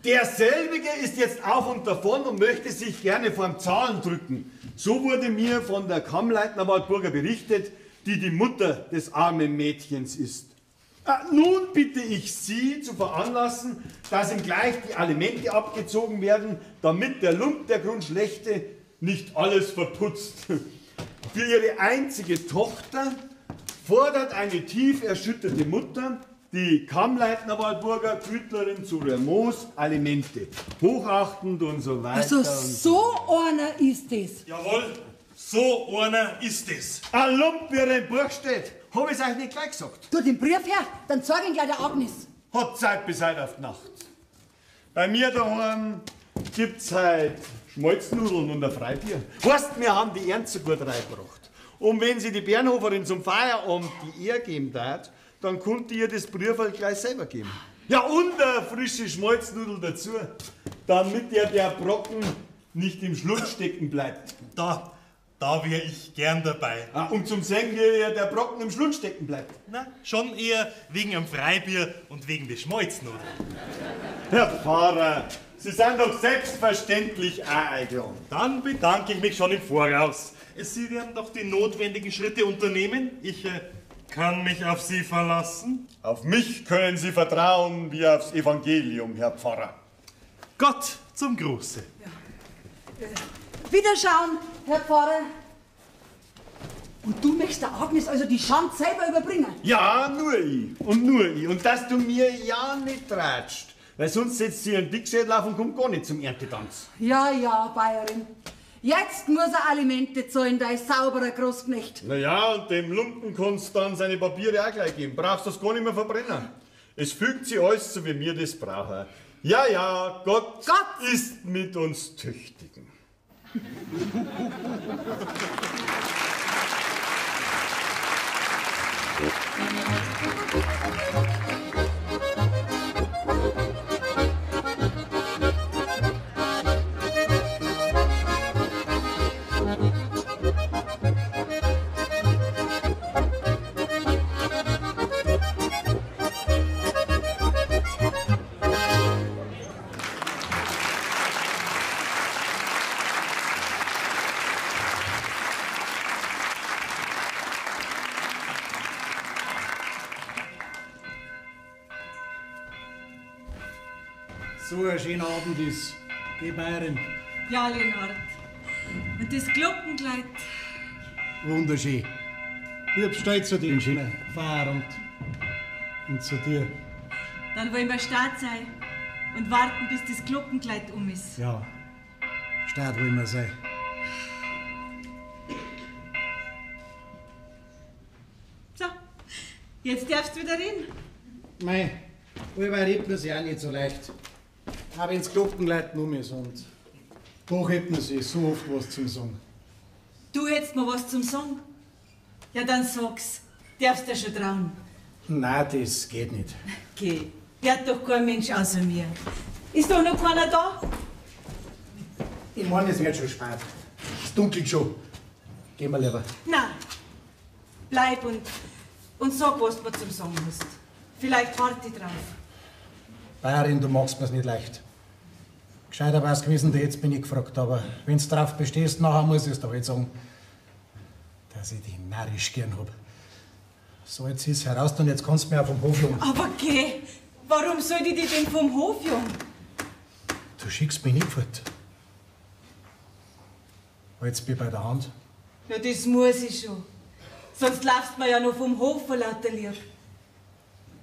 Derselbige ist jetzt auf und davon und möchte sich gerne vorm Zahlen drücken. So wurde mir von der Kammleitner Waldburger berichtet, die die Mutter des armen Mädchens ist. Nun bitte ich Sie zu veranlassen, dass ihm gleich die Alimente abgezogen werden, damit der Lump der Grundschlechte nicht alles verputzt. Für ihre einzige Tochter fordert eine tief erschütterte Mutter, die Kammleitner Waldburger, Gütlerin zu Röhrmoos, Alimente. Hochachtend und so weiter. Also so einer ist es. Jawohl, so einer ist es. Ein Lump, wie er im Buch steht. Hab ich's euch nicht gleich gesagt? Tu den Brief her, dann zeig ihn gleich der Agnes. Hat Zeit bis heute auf die Nacht. Bei mir daheim gibt's heute Schmalznudeln und ein Freibier. Weißt, wir haben die Ernte so gut reingebracht. Und wenn sie die Bernhoferin zum Feierabend die Ehre geben darf, dann konnte ihr das Briefel gleich selber geben. Ja, und eine frische Schmalznudel dazu, damit ihr der Brocken nicht im Schlund stecken bleibt. Da wär ich gern dabei. Ah, und zum Sehen, wie ihr der Brocken im Schlund stecken bleibt. Na, schon eher wegen dem Freibier und wegen des Schmalznudeln. Herr Pfarrer, Sie sind doch selbstverständlich auch eingeladen. Dann bedanke ich mich schon im Voraus. Sie werden doch die notwendigen Schritte unternehmen. Ich kann mich auf Sie verlassen. Auf mich können Sie vertrauen wie aufs Evangelium, Herr Pfarrer. Gott zum Gruße. Ja. Wiederschauen, Herr Pfarrer. Und du möchtest der Agnes also die Schande selber überbringen? Ja, nur ich. Und nur ich. Und dass du mir ja nicht tratscht. Weil sonst setzt sie ihren Dickschädel auf und kommt gar nicht zum Erntetanz. Ja, ja, Bayerin. Jetzt muss er Alimente zahlen, da ist sauberer Großknecht. Na ja, und dem Lumpen kannst du dann seine Papiere auch gleich geben. Brauchst das gar nicht mehr verbrennen. Es fügt sich alles, so wie wir das brauchen. Ja, ja, Gott ist mit uns Tüchtigen. so ein schöner Abend ist. Geh, Bayerin. Ja, Leonhard. Und das Glockenkleid. Wunderschön. Ich stolz zu dem schönen Feierabend. Und zu dir. Dann wollen wir start sein und warten, bis das Glockenkleid um ist. Ja, start wollen wir sein. So, jetzt darfst du wieder reden. Mei, allweil redet man sich auch nicht so leicht. Auch wenn's Glockenleuten um ist und doch hätt man sich so oft was zum Sagen. Du hättest mir was zum Sagen. Ja, dann sag's. Darfst dir schon trauen. Nein, das geht nicht. Geh, hört doch kein Mensch außer mir. Ist doch noch keiner da? Ich meine, es wird schon spät. Es dunkelt schon. Gehen wir lieber. Nein. Bleib und sag, was du mir zum Sagen hast. Vielleicht warte ich drauf. Bayerin, du machst mir's nicht leicht. Gescheiter wär's gewesen, du jetzt bin ich gefragt, aber wenn's drauf bestehst, nachher muss ich's dir halt sagen, dass ich dich narrisch gern hab. So, jetzt ist heraus und jetzt kannst du mir auch vom Hof jagen. Aber geh, warum soll ich dich denn vom Hof jagen? Du schickst mich nicht fort. Halt's mich bei der Hand. Ja, das muss ich schon. Sonst laufst mir ja noch vom Hof vor lauter Lieb.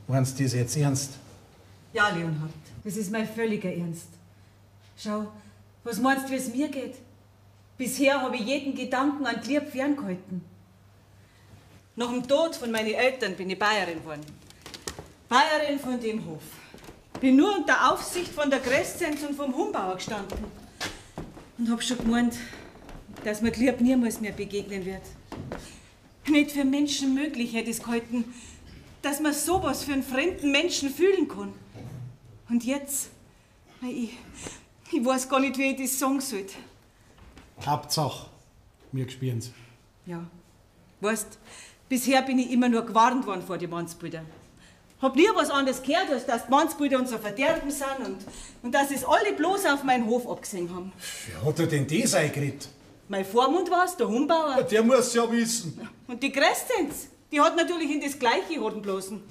Meinst du das jetzt ernst? Ja, Leonhard, das ist mein völliger Ernst. Schau, was meinst du, wie es mir geht? Bisher habe ich jeden Gedanken an die Lieb ferngehalten. Nach dem Tod von meinen Eltern bin ich Bayerin geworden. Bayerin von dem Hof. Bin nur unter Aufsicht von der Crescenz und vom Humbauer gestanden. Und hab schon gemeint, dass mir die Lieb niemals mehr begegnen wird. Nicht für Menschen möglich hätte ich's gehalten, dass man sowas für einen fremden Menschen fühlen kann. Und jetzt, ich weiß gar nicht, wie ich das sagen soll. Hauptsache, wir spüren's. Ja, weißt, bisher bin ich immer nur gewarnt worden vor den Mannsbrüdern. Hab nie was anderes gehört, als dass die Mannsbrüder unser Verderben sind und dass es alle bloß auf meinen Hof abgesehen haben. Wer hat denn das eingeredet? Mein Vormund war's, der Humbauer. Ja, der muss ja wissen. Und die Crescenz, die hat natürlich in das gleiche Hodenblosen.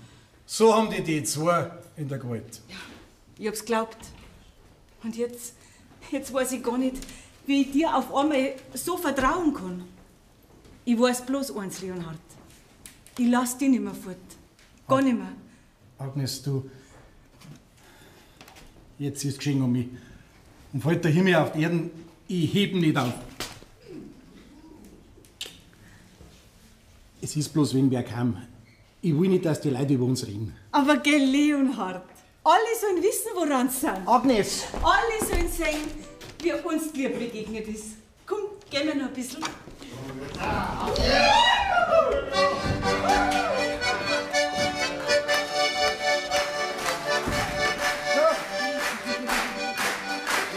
So haben die zwei in der Gewalt. Ja, ich hab's geglaubt. Und jetzt weiß ich gar nicht, wie ich dir auf einmal so vertrauen kann. Ich weiß bloß eins, Leonhard. Ich lass dich nicht mehr fort. Gar nicht mehr. Agnes, du... Jetzt ist geschehen um mich. Und fällt der Himmel auf die Erden, ich heb nicht auf. Es ist bloß wegen wer kam. Ich will nicht, dass die Leute über uns reden. Aber gell, Leonhard, alle sollen wissen, woran sie sind. Agnes! Alle sollen sehen, wie uns die Liebe begegnet ist. Komm, gehen wir noch ein bisschen. So.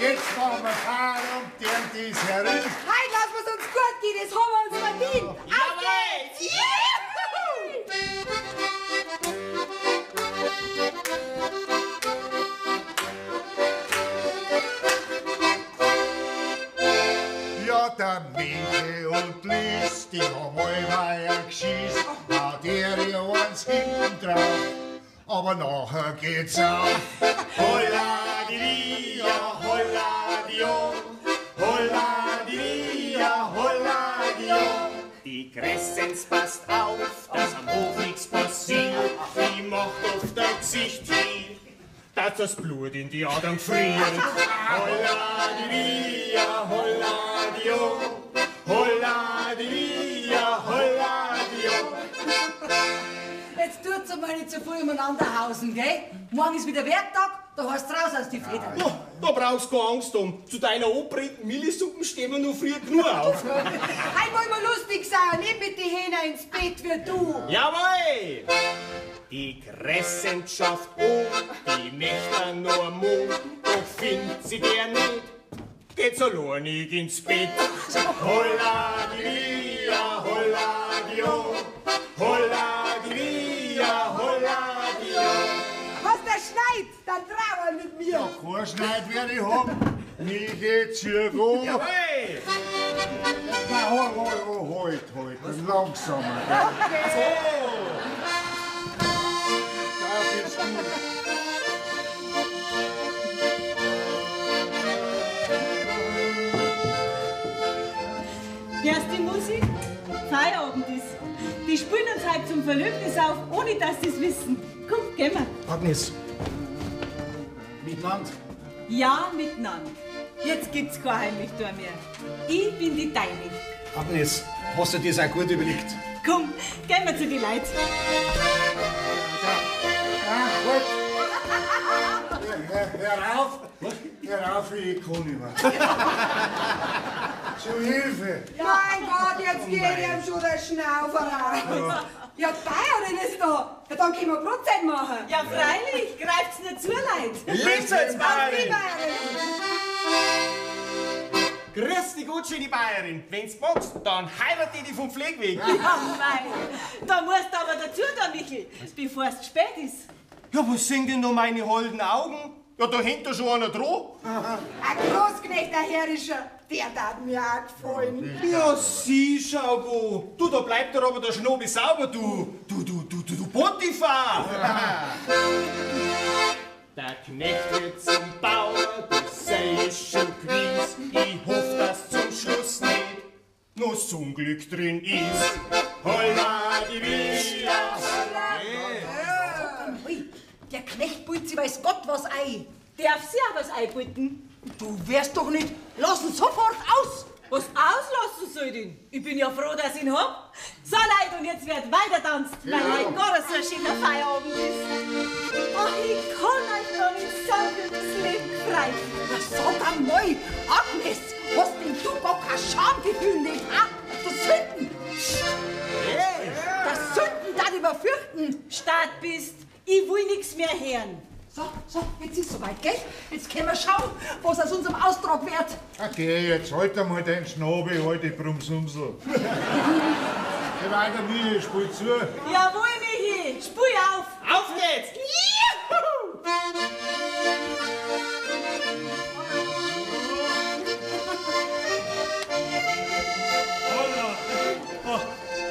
Jetzt machen wir Feierabend, der ist herin. Heute lassen wir's uns gut gehen, das haben wir uns verdient. Auf geht's! Juhu! Ja, der Minke und Lies, die haben allweil geschissen, haut ihr eins hinten drauf, aber nachher geht's auf. Holla di dia, holla di oh, holla di dia, holla di oh. Die Crescenz passt auf, dass am Hof nichts passiert. Die macht oft ein Gesicht hin, dass das Blut in die Adern friert. Holla di dia, holla di oh, holla di dia, holla di oh. Jetzt tut's einmal nicht so früh umeinander hausen, gell? Morgen ist wieder Werktag, da heißt's raus aus die Federn. Oh, da brauchst du keine Angst um. Zu deiner angebrannten Millisuppen stehen wir noch früh genug auf. Heute wollen wir lustig sein und nicht mit den Hähner ins Bett wie du. Jawohl! Die Crescent schafft an, die Nächte noch am Mond, doch findet sie der nicht, geht's alleinig ins Bett. Holla di dia, holla di oh, holla di dia, holla di oh. Was der schneit, dann trauer mit mir. Ja, kein Schneid werde ich haben. Mir geht's hier gut. Jawohl! Na, halt, halt, halt, halt, langsamer. Okay. So. Das ist gut. Hörst die Musik? Feierabend ist. Die spielen uns heute zum Verlöbnis auf, ohne dass sie's wissen. Komm, gehen wir. Agnes, miteinander? Ja, miteinander. Jetzt gibt's kein Heimlichtor mehr. Ich bin die Deine. Agnes, hast du dir das auch gut überlegt? Komm, gehen wir zu die Leuten. Ah, halt! Hör auf! Hör auf, ich kann nicht mehr. Zu Hilfe! Mein Gott, jetzt geht ihm schon der Schnaufer raus. Ja, die Bayerin ist da. Ja, dann können wir Brotzeit machen. Ja, freilich, greift's nur zu, Leid. Lebt's jetzt, Auf die Bayerin! Bayerin! Grüß dich Gott, schöne Bayerin. Wenn's magst, dann heirate ich dich vom Pflegweg. Ja, mei. Da musst du aber dazu da, Michel, bevor's zu spät ist. Ja, was sind denn da meine holden Augen? Ja, da hängt doch schon einer dran. Ein Großknecht, der Herrischer, der tat mir auch gefallen. Ja, sie, schau go. Du, da bleibt doch aber der Schnobi sauber, du. Du, Potiphar. Der Knecht wird zum Bauer, das sei ich schon gewiss. Ich hoff, dass zum Schluss nicht noch das Unglück drin ist. Holla die Via. Ui, der Knecht bult sich weiß Gott was ein. Darf sie auch was einbieten? Du wärst doch nicht. Lass ihn sofort aus! Was auslassen soll ich denn? Ich bin ja froh, dass ich ihn hab. So, Leute, und jetzt wird weiter tanzt, weil heute gar so ein schöner Feierabend ist. Ach, ich kann euch doch nicht sagen, wie das Leben gefreut. Na, sag einmal, Agnes, hast denn du gar kein Schamgefühl nicht, ha? Das Sünden! Das Sünden da überfürchten! Start bist, ich will nix mehr hören. So, so, jetzt ist soweit, gell? Jetzt können wir schauen, was aus unserem Austrag wird. Okay, jetzt halt einmal den Schnobi, halt die Brumsumsel. Geh weiter, Michi, spiel zu. Jawohl, Michi, spul auf! Auf geht's! Juhu! Holla! Oh,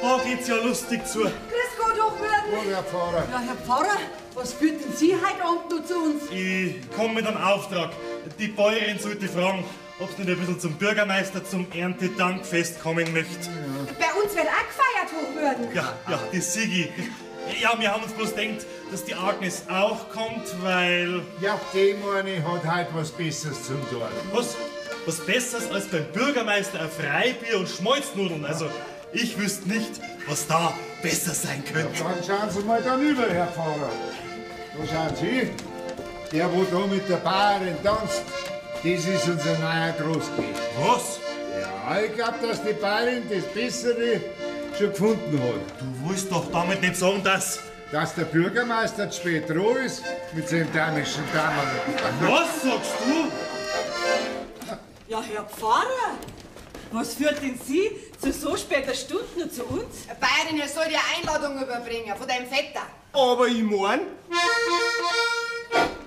da geht's ja lustig zu. Grüß Gott, Hochwürden. Gut, Herr Pfarrer. Ja, Herr Pfarrer, was führt denn Sie heute Abend noch zu uns? Ich komme mit einem Auftrag. Die Bäuerin sollte fragen, ob sie nicht ein bisschen zum Bürgermeister zum Erntedankfest kommen möchte. Bei uns wird auch gefeiert, Hochwürden. Ja, ja, die Sigi. Ja, wir haben uns bloß gedacht, dass die Agnes auch kommt, weil... Ja, die meine hat heute was Besseres zum tun. Was? Was Besseres als beim Bürgermeister ein Freibier und Schmalznudeln. Also, ich wüsste nicht, was da besser sein könnte. Dann schauen Sie mal da rüber, Herr Pfarrer. Da schauen Sie, der, wo da mit der Bayerin tanzt, das ist unser neuer Großknecht. Was? Ja, ich glaub, dass die Bayerin das Bessere schon gefunden hat. Du willst doch damit nicht sagen, dass... Dass der Bürgermeister zu spät dran ist mit seinem dänischen Dammerl. Was sagst du? Ja, Herr Pfarrer, was führt denn Sie zu so später Stunde noch zu uns? Bayerin, er soll dir Einladung überbringen von deinem Vetter. Aber ich mein,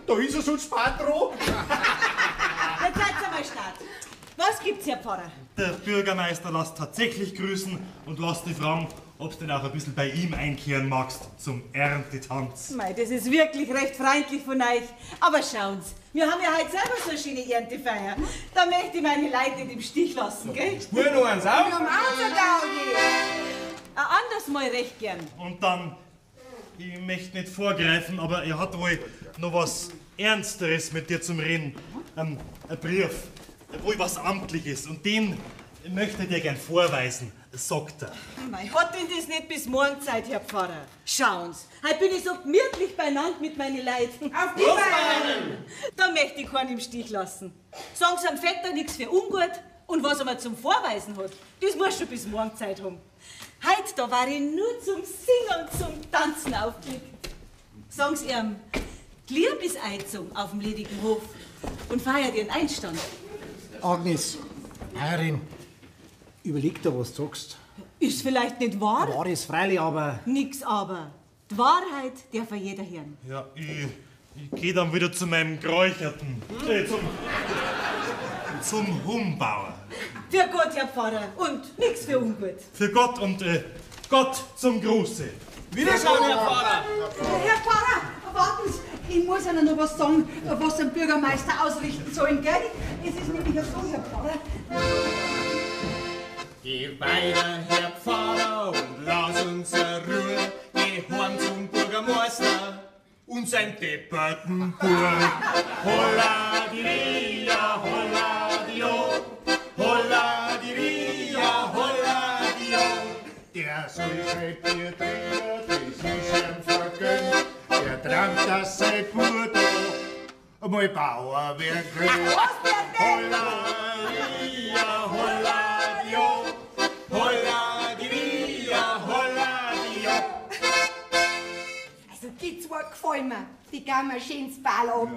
da ist er schon spät dran. Jetzt seid einmal Start. Was gibt's, Herr Pfarrer? Der Bürgermeister lässt tatsächlich grüßen und lässt dich fragen, ob du denn auch ein bisschen bei ihm einkehren magst zum Erntetanz. Mei, das ist wirklich recht freundlich von euch. Aber schauen's, wir haben ja heute selber so eine schöne Erntefeier. Da möchte ich meine Leute nicht im Stich lassen, gell? Spur noch eins auf. Wir haben auch so Gaudi. Ein anderes Mal recht gern. Und dann, ich möchte nicht vorgreifen, aber er hat wohl noch was Ernsteres mit dir zum Reden. Ein Brief, wohl was Amtliches. Und den möchte ich dir gern vorweisen, sagt er. Mei, hat denn das nicht bis morgen Zeit, Herr Pfarrer? Schauen's, heute bin ich so gemütlich beieinander mit meinen Leuten. Auf die Bayerin. Da möchte ich keinen im Stich lassen. Sagen Sie am Vetter nichts für ungut und was er mir zum Vorweisen hat, das muss schon bis morgen Zeit haben. Heute, da war ich nur zum Singen und zum Tanzen aufgelegt. Sagen Sie ihm, die Liebe ist eingezogen auf dem ledigen Hof und feiert ihren Einstand. Agnes, Bayerin, überleg dir, was du sagst. Ist vielleicht nicht wahr? Wahr ist freilich, aber Nix aber. Die Wahrheit darf ja jeder hören. Ja, ich geh dann wieder zu meinem Geräucherten. Zum Humbauer. Für Gott, Herr Pfarrer, und nix für ungut. Für Gott und Gott zum Gruße. Wiederschauen, Herr Pfarrer. Herr Pfarrer, warten Sie, ich muss Ihnen noch was sagen, was dem Bürgermeister ausrichten sollen, gell? Es ist nämlich ja so, Herr Pfarrer. Geh weiter, Herr Pfarrer, und lass uns eine Ruhe. Geh heim zum Bürgermeister und sein depperten Bub. Holla die Ria, holla die Jo. Holla die Ria, holla die Jo. Der soll sein Bier trinken, das ist ihm vergönnt. Der trank, dass sein Bub da einmal Bauer werden könnte. Holla die Ria, holla die Jo. Holla die Ria, holla die Jo. Also die zwei gefallen mir. Die gehen mir schön ins Ball ab.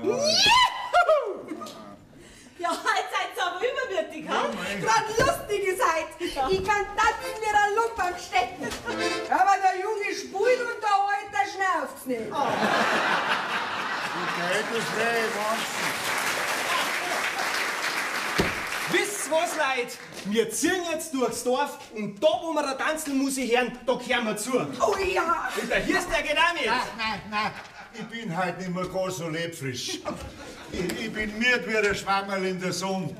Ja, jetzt seid ihr aber übermütig, ha? Grad lustig ist heut. Ich kann tanzen wie ein Lump am Stecken. Aber der Junge spult und der Alte schnauft's nicht. Die Geld ist frei, Wahnsinn. Wisst was, Leute? Wir ziehen jetzt durchs Dorf und da, wo wir eine Tanzelmusik hören, da kehren wir zu. Oh ja! Und der Hirst, der geht auch mit. Nein, nein, ich bin heute nicht mehr gar so lebfrisch. Ich bin müde wie ein Schwammerl in der Sonne.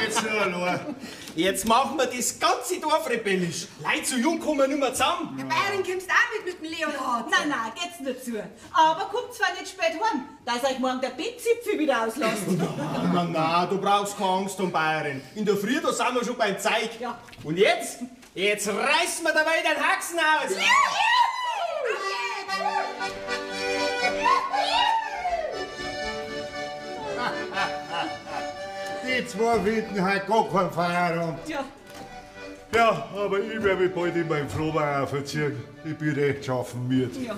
Jetzt nur allein. Jetzt machen wir das ganze Dorf rebellisch. Leute so jung kommen nicht mehr zusammen. Der Bayern kommst auch mit dem Leonhard. Nein, nein, geht's nur zu. Aber kommt zwar nicht spät heim, dass euch morgen der Bettzipfel wieder auslässt. Nein, nein, nein, du brauchst keine Angst um Bayern. In der Früh, da sind wir schon beim Zeug. Ja. Und jetzt? Jetzt reißen wir dabei den Haxen aus. Die zwei finden heute gar keinen Feierabend. Ja. Ja, aber ich werde mich bald in meinen Flohbauer verziehen. Ich bin recht schaffen müde. Ja.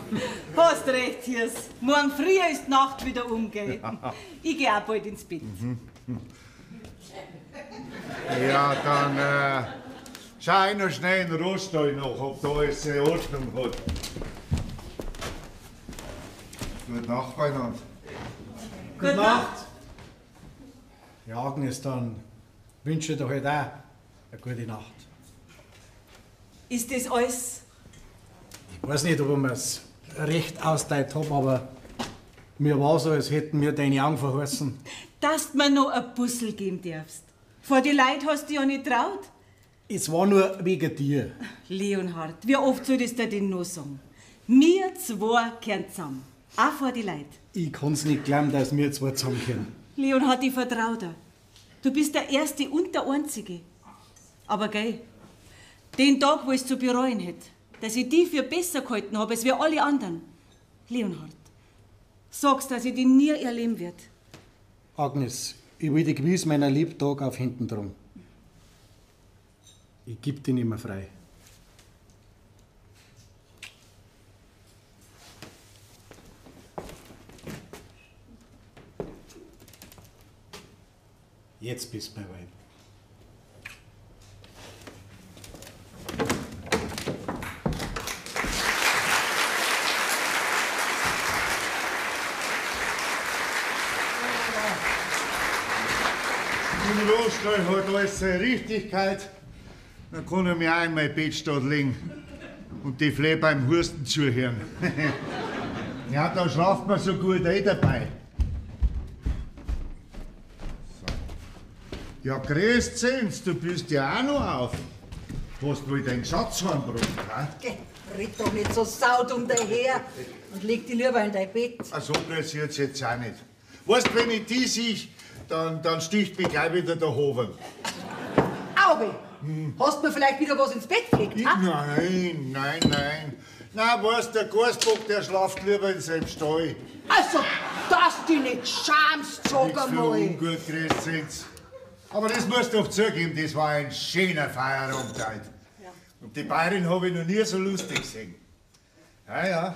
Hast recht, Hirs. Morgen früh ist die Nacht wieder umgehen. Ich geh auch bald ins Bett. Ja, dann schau ich noch schnell in den Roststall nach, ob da alles in Ordnung hat. Gute Nacht beieinander. Gute Nacht. Ja, Agnes, dann wünsche ich dir halt auch eine gute Nacht. Ist das alles? Ich weiß nicht, ob ich mir's recht ausgeteilt hab, aber mir war so, als hätten mir deine Augen verheißen. Dass du mir noch ein Bussel geben darfst. Vor die Leute hast du dich ja nicht traut. Es war nur wegen dir. Leonhard, wie oft solltest du denn noch sagen? Wir zwei kehren zusammen. Auch vor die Leute. Ich kann's nicht glauben, dass wir zwei zusammenkommen. Leonhard, ich vertrau dir. Du bist der Erste und der Einzige. Aber gell, den Tag, wo ich's zu bereuen hätte, dass ich die für besser gehalten habe als wir alle anderen. Leonhard, sag's, dass ich dich nie erleben werd. Agnes, ich will dich gewiss meiner Lebtag auf Händen tragen. Ich geb dich nicht mehr frei. Jetzt bist du mein Weib. Im Roststall hat alles seine Richtigkeit. Dann kann ich mich auch in mein Bett statt legen und die Fleh beim Husten zuhören. Ja, da schlaft man so gut eh dabei. So. Ja, grüß Zenz, du bist ja auch noch auf. Hast wohl deinen Schatz heimgebracht, ha? Geh, red doch nicht so saudumm daher und leg dich lieber in dein Bett. Ah, so pressiert's jetzt auch nicht. Weißt, wenn ich die sehe, dann sticht mich gleich wieder der Hoven. Auwe! Hast mir vielleicht wieder was ins Bett gelegt, ha? Nein, nein, nein. Nein, weißt, der Geißbock, der schlaft lieber in seinem Stall. Also, dass du dich nicht schamst, sag Nichts für einmal. ungut, Crescenz. Aber das musst du doch zugeben, das war ein schöner Feierabend heute. Und die Bayerin habe ich noch nie so lustig gesehen. Ja, ja,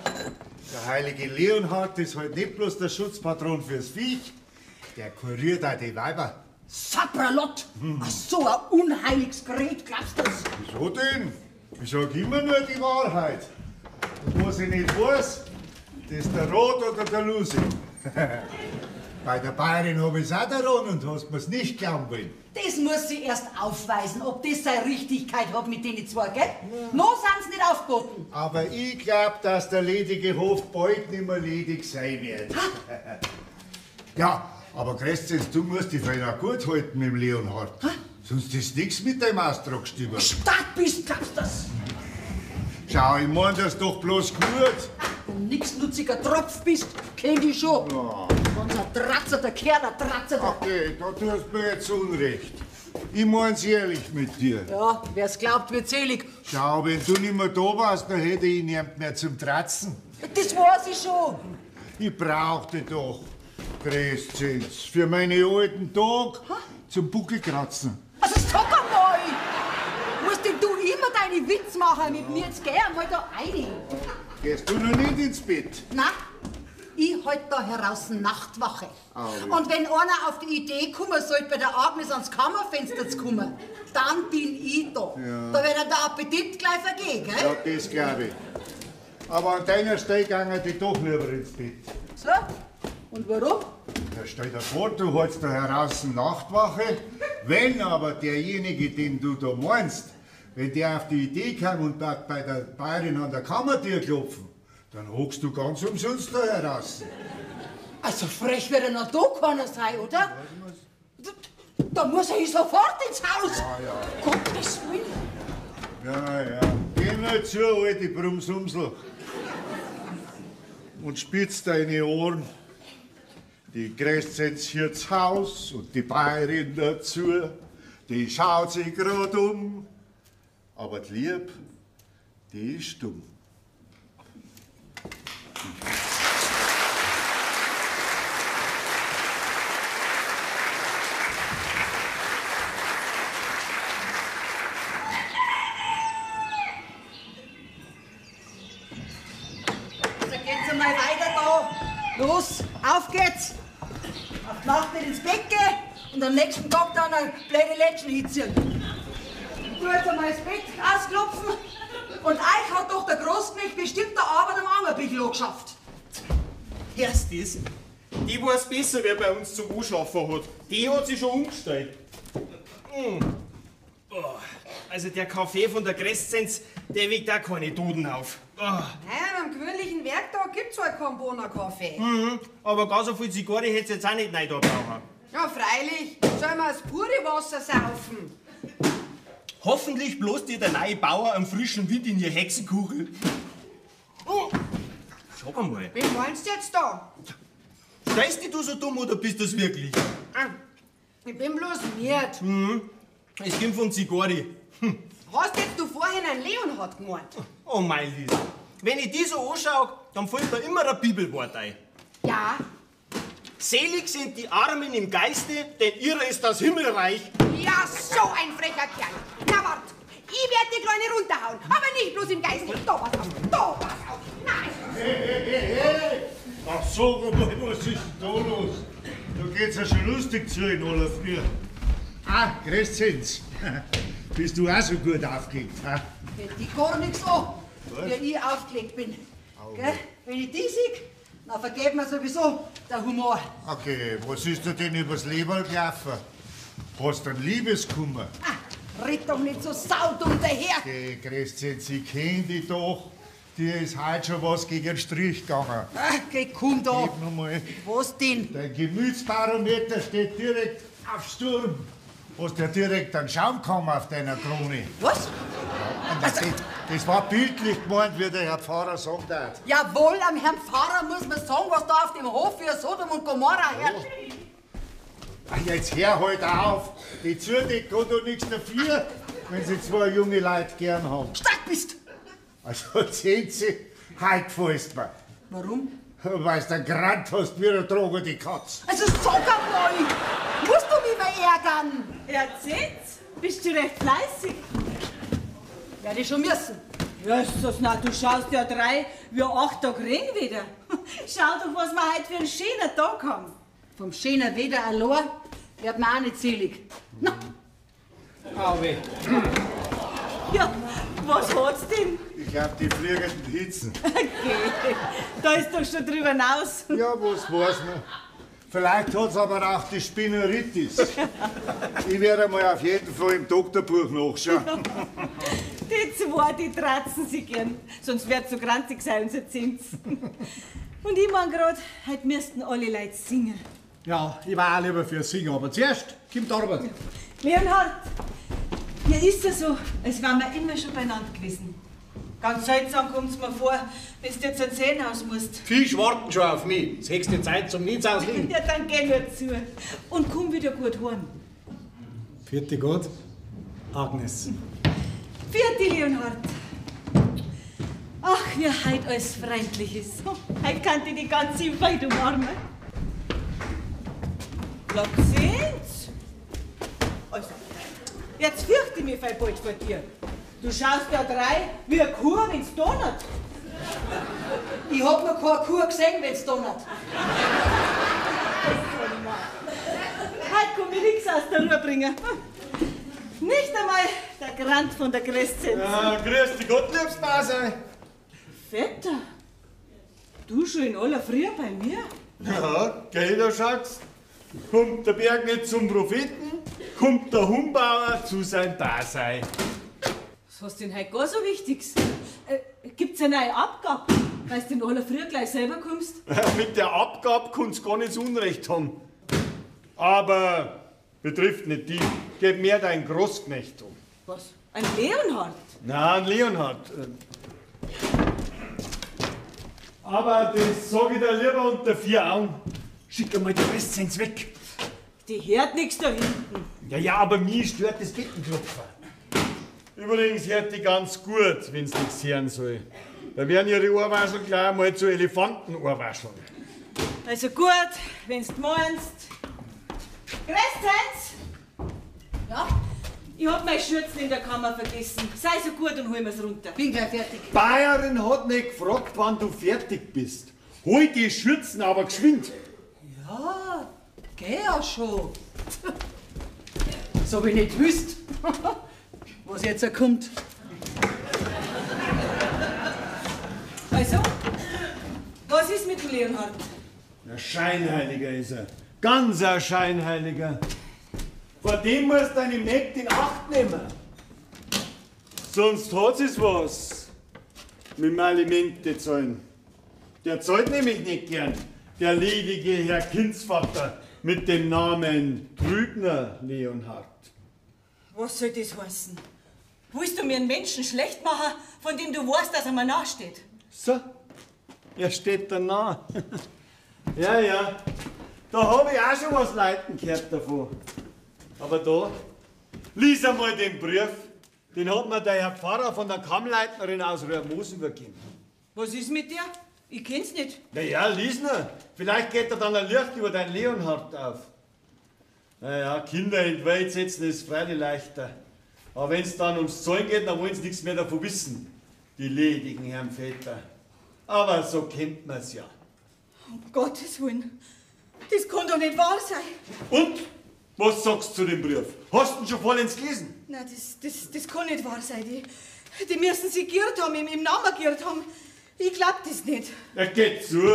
der heilige Leonhard ist halt nicht bloß der Schutzpatron fürs Viech, der kuriert auch die Weiber. Sapralot! Ach, so ein unheiliges Gerät, glaubst du das? Wieso denn? Ich sag immer nur die Wahrheit. Und was ich nicht weiß, das ist der Rot oder der Lusi. Bei der Bayerin hab ich's auch der Ron und hast mir's nicht glauben wollen. Das muss sie erst aufweisen, ob das seine Richtigkeit hat mit denen zwei, gell? Noch sind's nicht aufgeboten. Aber ich glaub, dass der ledige Hof bald nicht mehr ledig sein wird. Ja, aber Crescenz, du musst dich vielleicht auch gut halten mit dem Leonhard. Sonst ist nichts mit deinem Austragstüberl. Stark bist, glaubst das? Schau, ich mein das doch bloß gut. Ein nichtsnutziger Tropf bist, kenn ich schon. Ja. Ganz ein Tratzer, der Kerl, ein Tratzer. Okay, da tust du mir jetzt Unrecht. Ich mein's ehrlich mit dir. Ja, wer's glaubt, wird selig. Schau, wenn du nicht mehr da warst, dann hätte ich niemand mehr zum Tratzen. Das weiß ich schon. Ich brauch dich doch, Crescenz, für meine alten Tag zum Buckelkratzen. Also sag einmal! Musst denn du immer deine Witz machen mit mir? Jetzt geh einmal da rein. Gehst du noch nicht ins Bett? Na, ich halt da heraus Nachtwache. Au. Und wenn einer auf die Idee kommen sollte, bei der Agnes ans Kammerfenster zu kommen, dann bin ich da. Ja. Da wird dann der Appetit gleich vergehen, gell? Ja, das glaub ich. Aber an deiner Stelle gingen die doch lieber ins Bett. So, und warum? Da stell dir vor, du hältst da heraus Nachtwache. Wenn aber derjenige, den du da meinst, wenn der auf die Idee kam und bei der Bayerin an der Kammertür klopfen, dann hockst du ganz umsonst da heraus. Also frech wird er noch da keiner sein, oder? Da muss er sofort ins Haus. Ja, ja. Gottes Willen. Ja, ja. Geh nur zu, alte Brumsumsel. Und spitz deine Ohren. Die Crescenz hier zu Haus und die Bayerin dazu. Die schaut sich grad um. Aber die Lieb, die ist stumm. Also geht's einmal weiter da. Los, auf geht's. Auf die Nacht nicht ins Bett gehen und am nächsten Tag dann eine blöde Lätschen hinziehen. Du jetzt einmal das Bett ausklopfen und euch hat doch der Großknecht bestimmt der Arbeit am Angerbichl angeschafft. Hörst das? Die weiß besser, wer bei uns zum Anschaffen hat. Die hat sich schon umgestellt. Mm. Oh, also der Kaffee von der Crescenz, der weckt auch keine Toten auf. Oh. Nein, am gewöhnlichen Werktag gibt's halt keinen Bonner Kaffee. Mhm, aber ganz so viel Zigarre hätt's jetzt auch nicht rein da brauchen. Ja, freilich. Sollen wir das pure Wasser saufen? Hoffentlich bloß dir der neue Bauer einen frischen Wind in ihr Hexenkugel. Oh. Schau mal. Wen meinst du jetzt da? Stellst dich du so dumm oder bist du's wirklich? Ah, ich bin bloß miert. Mhm. Es kommt von Zigarre. Hm. Hast jetzt du vorhin einen Leonhard gemeint? Oh mein Lies. Wenn ich die so anschaue, dann fällt mir immer ein Bibelwort ein. Ja. Selig sind die Armen im Geiste, denn ihrer ist das Himmelreich. Ja, so ein frecher Kerl. Na wart, ich werd die Kleine runterhauen, aber nicht bloß im Geiste. Da pass auf, da pass auf. Nein. Hey, hey, hey, hey. Ach, sag mal, was ist denn da los? Da geht's ja schon lustig zu in aller Früh. Ah, Crescenz. Bist du auch so gut aufgelegt, ha? Geht dich gar nichts an, wie ich aufgelegt bin. Gell? Wenn ich dich sehe, dann vergeht mir sowieso der Humor. Okay, was ist dir denn übers Leberl gelaufen? Hast du einen Liebeskummer? Ah, red doch nicht so saudumm daher. Okay, Crescenz, ich kenn dich doch. Dir ist heute schon was gegen den Strich gegangen. Ah, geh, komm da. Gib noch mal. Was denn? Dein Gemütsbarometer steht direkt auf Sturm. Hast ja direkt einen Schaumkamm auf deiner Krone. Was? Und das, das war bildlich gemeint, wie der Herr Pfarrer sagt hat. Jawohl, am Herrn Pfarrer muss man sagen, was da auf dem Hof für Sodom und Gomorra herrscht. Ach, jetzt hör halt auf. Die Zürich kann doch nichts dafür, wenn sie zwei junge Leute gern haben. Stark bist! Also, sehen Sie, heute gefällst mir. Warum? Weil du einen Grant hast wie eine Droge die Katz. Also sag einmal, musst du mich mal ärgern? Ja, Zinz, bist du recht fleißig? Werde ich schon müssen. Jesus, na, du schaust ja 3 wie 8 Tag Ring wieder. Schau doch, was wir heute für einen schönen Tag haben. Vom schönen Wetter allein wird man auch nicht selig. Na. Au weh. Ja, was hat's denn? Ich glaub, die fliegenden Hitzen. Okay, da ist doch schon drüber hinaus. Ja, was weiß man. Vielleicht hat's aber auch die Spinneritis. Ich werde mal auf jeden Fall im Doktorbuch nachschauen. Die zwei, die tratzen sich gern. Sonst wär's so grantig sein, unser Zins. Und ich mein grad, heute müssten alle Leute singen. Ja, ich war auch lieber für Singen, aber zuerst kommt die Arbeit. Leonhard, mir ist ja so, als wären wir immer schon beieinander gewesen. Ganz seltsam kommt's mir vor, wenn du jetzt ein Seenhaus musst. Fisch warten schon auf mich. Es höchste Zeit zum Nichts auslegen. Ja, dann geh nur zu. Und komm wieder gut heim. Vierte Gott, Agnes. Vierte Leonhard. Ach, wie heut alles freundlich ist. Heut kann ich die ganze Welt umarmen. Sind's? Also, jetzt fürchte ich mich voll bald vor dir. Du schaust ja drei wie eine Kuh, wenn's donnert. Ich hab noch keine Kuh gesehen, wenn's donnert. Heute kann ich nichts aus der Ruhe bringen. Nicht einmal der Grant von der Kreszenz. Ja, grüß dich Gott, liebes Basel. Vetter, du schon in aller Früh bei mir? Ja, gell, da schaust. Kommt der Berg nicht zum Propheten, kommt der Humbauer zu seinem Dasein. Was hast du denn heute gar so Wichtiges? Gibt's eine neue Abgabe, weil du in aller Früh gleich selber kommst? Mit der Abgabe kannst du gar nicht so Unrecht haben. Aber betrifft nicht die. Geht mehr dein Großknecht um. Was? Ein Leonhard? Nein, ein Leonhard. Aber das sag ich dir lieber unter vier Augen. Schick einmal die Kreszenz weg. Die hört nichts da hinten. Ja, ja, aber mich stört das Bettenklopfen. Übrigens hört die ganz gut, wenn's nichts hören soll. Da werden ihre Ohrwascheln gleich einmal zu Elefantenohrwascheln. Also gut, wenn's du meinst. Kreszenz! Ja? Ich hab meine Schürzen in der Kammer vergessen. Sei so gut und hol mir's runter. Bin gleich fertig. Bayerin hat nicht gefragt, wann du fertig bist. Hol die Schürzen aber geschwind. Ja, geh ja schon. So wie ich nicht wüsst, was jetzt kommt. Also, was ist mit dem Leonhard? Ein Scheinheiliger ist er. Ganz ein Scheinheiliger. Vor dem musst du deine Mägde in Acht nehmen. Sonst hat sie's was mit dem Alimente zahlen. Der zahlt nämlich nicht gern. Der ledige Herr Kindsvater mit dem Namen Trübner Leonhard. Was soll das heißen? Willst du mir einen Menschen schlecht machen, von dem du weißt, dass er mir nachsteht? So, er steht da nah. Ja, ja, da hab ich auch schon was leiten gehört davon. Aber da, lies einmal den Brief. Den hat mir der Herr Pfarrer von der Kammleitnerin aus Röhrmosen übergeben. Was ist mit dir? Ich kenn's nicht. Na ja, lies nur. Vielleicht geht da dann ein Licht über dein Leonhard auf. Naja, Kinder in die Welt setzen ist freilich leichter. Aber wenn's dann ums Zahlen geht, dann wollen sie nichts mehr davon wissen. Die ledigen Herren Väter. Aber so kennt man's ja. Um Gottes Willen, das kann doch nicht wahr sein. Und? Was sagst du zu dem Brief? Hast du ihn schon vollends gelesen? Nein, das kann nicht wahr sein. Die müssen sich geirrt haben, im Namen geirrt haben. Ich glaub das nicht. Ja, geht zu.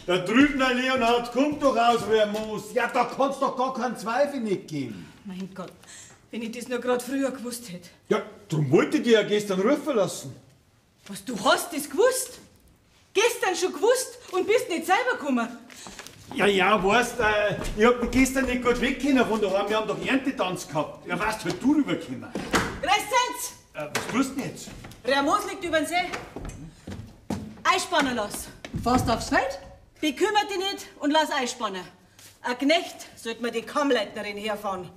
Der Trübner Leonhard kommt doch aus Röhrmoos. Ja, da kann's doch gar keinen Zweifel nicht geben. Mein Gott, wenn ich das nur grad früher gewusst hätte. Ja, drum wollte ich dich ja gestern rufen lassen. Was, du hast das gewusst? Gestern schon gewusst und bist nicht selber gekommen? Ja, ja, weißt, ich hab mich gestern nicht gut weggekommen von daheim. Wir haben doch Erntetanz gehabt. Ja, weißt halt du rübergekommen. Kreszenz! Was tust du denn jetzt? Röhrmoos liegt über den See. Einspannen lass. Fährst du aufs Feld? Bekümmert dich nicht und lass einspannen. Ein Knecht sollte mir die Kammleitnerin herfahren.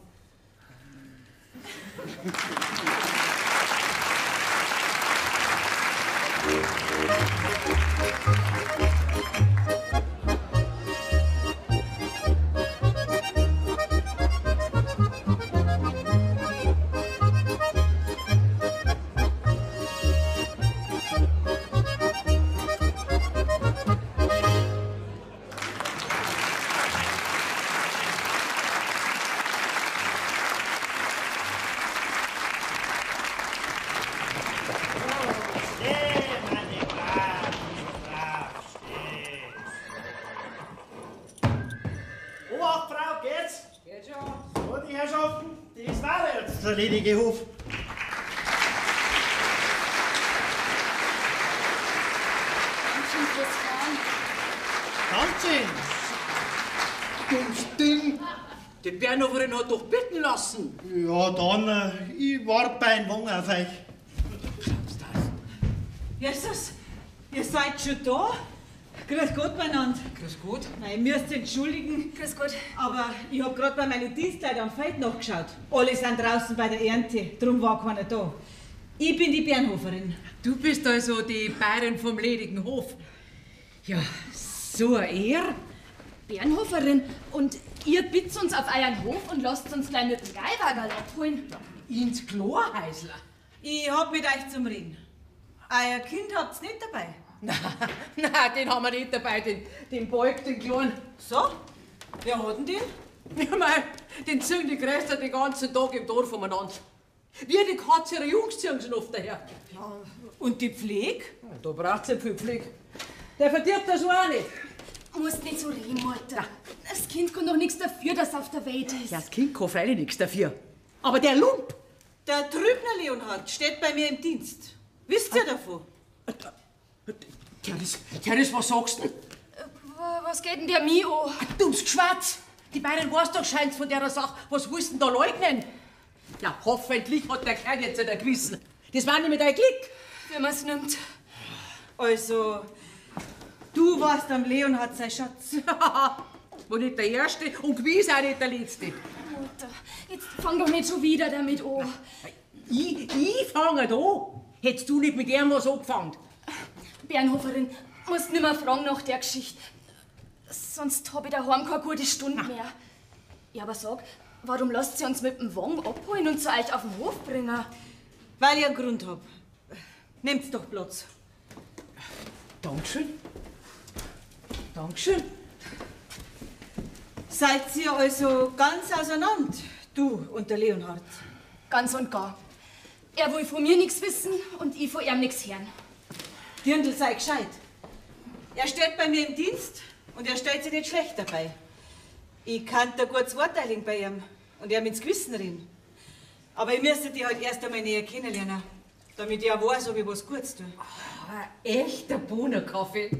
Der ledige Hof. Ganz schön fürs Fahren. Ganz schön. Dummes Ding. Die Bernhoferin hat doch bitten lassen. Ja, dann, ich wart beim Wagen auf euch. Jesus, ihr seid schon da? Grüß Gott beieinander. Grüß Gott. Nein, ihr müsst entschuldigen. Grüß Gott. Aber ich hab grad bei meinen Dienstleuten am Feld nachgeschaut. Alle sind draußen bei der Ernte, drum war keiner da. Ich bin die Bernhoferin. Du bist also die Bayerin vom ledigen Hof. Ja, so eine Ehre. Bernhoferin, und ihr bittet uns auf euren Hof und lasst uns gleich mit dem Geihwagerl abholen. Ins Chlorhäusler. Ich hab mit euch zum Reden. Euer Kind habt's nicht dabei. Nein, den haben wir nicht dabei, den Balk, den Kleinen. So? Wer hat denn den? Ja, mei, den ziehen die Gräser den ganzen Tag im Dorf umeinander. Wie die Katze ihre Jungs ziehen sie oft daher. Ja, und die Pflege? Da braucht's nicht viel Pflege. Der verdirbt das auch nicht. Musst nicht so reden, Mutter. Das Kind kann doch nichts dafür, dass es auf der Welt ist. Ja, das Kind kann freilich nichts dafür. Aber der Lump! Der Trübner Leonhard steht bei mir im Dienst. Wisst ihr davon? Therese, was sagst du? Was geht denn der mir an? Dumms Geschwätz! Die beiden weiß doch scheint's von der Sache. Was willst du denn da leugnen? Ja, hoffentlich hat der Kerl jetzt ein Gewissen. Das war nämlich dein Glück. Wenn man's nimmt. Also, du warst am Leonhard sein Schatz. War nicht der Erste und gewiss auch nicht der Letzte. Mutter, jetzt fang doch nicht schon wieder damit an. Ich fange an. Hättest du nicht mit ihm was angefangen? Bernhoferin, musst nimmer fragen nach der Geschichte. Sonst hab ich daheim keine gute Stunde mehr. Ja, aber sag, warum lasst sie uns mit dem Wagen abholen und zu euch auf den Hof bringen? Weil ich einen Grund hab. Nehmt's doch Platz. Dankeschön. Dankeschön. Seid ihr also ganz auseinander, du und der Leonhard? Ganz und gar. Er will von mir nichts wissen und ich von ihm nichts hören. Dirndl, sei gescheit. Er steht bei mir im Dienst und er stellt sich nicht schlecht dabei. Ich kann da gutes Wort einlegen bei ihm und ihm ins Gewissen reden. Aber ich müsste die halt erst einmal näher kennenlernen, damit ich auch weiß, ob ich was Gutes tue. Ah, echter Bohnenkaffee.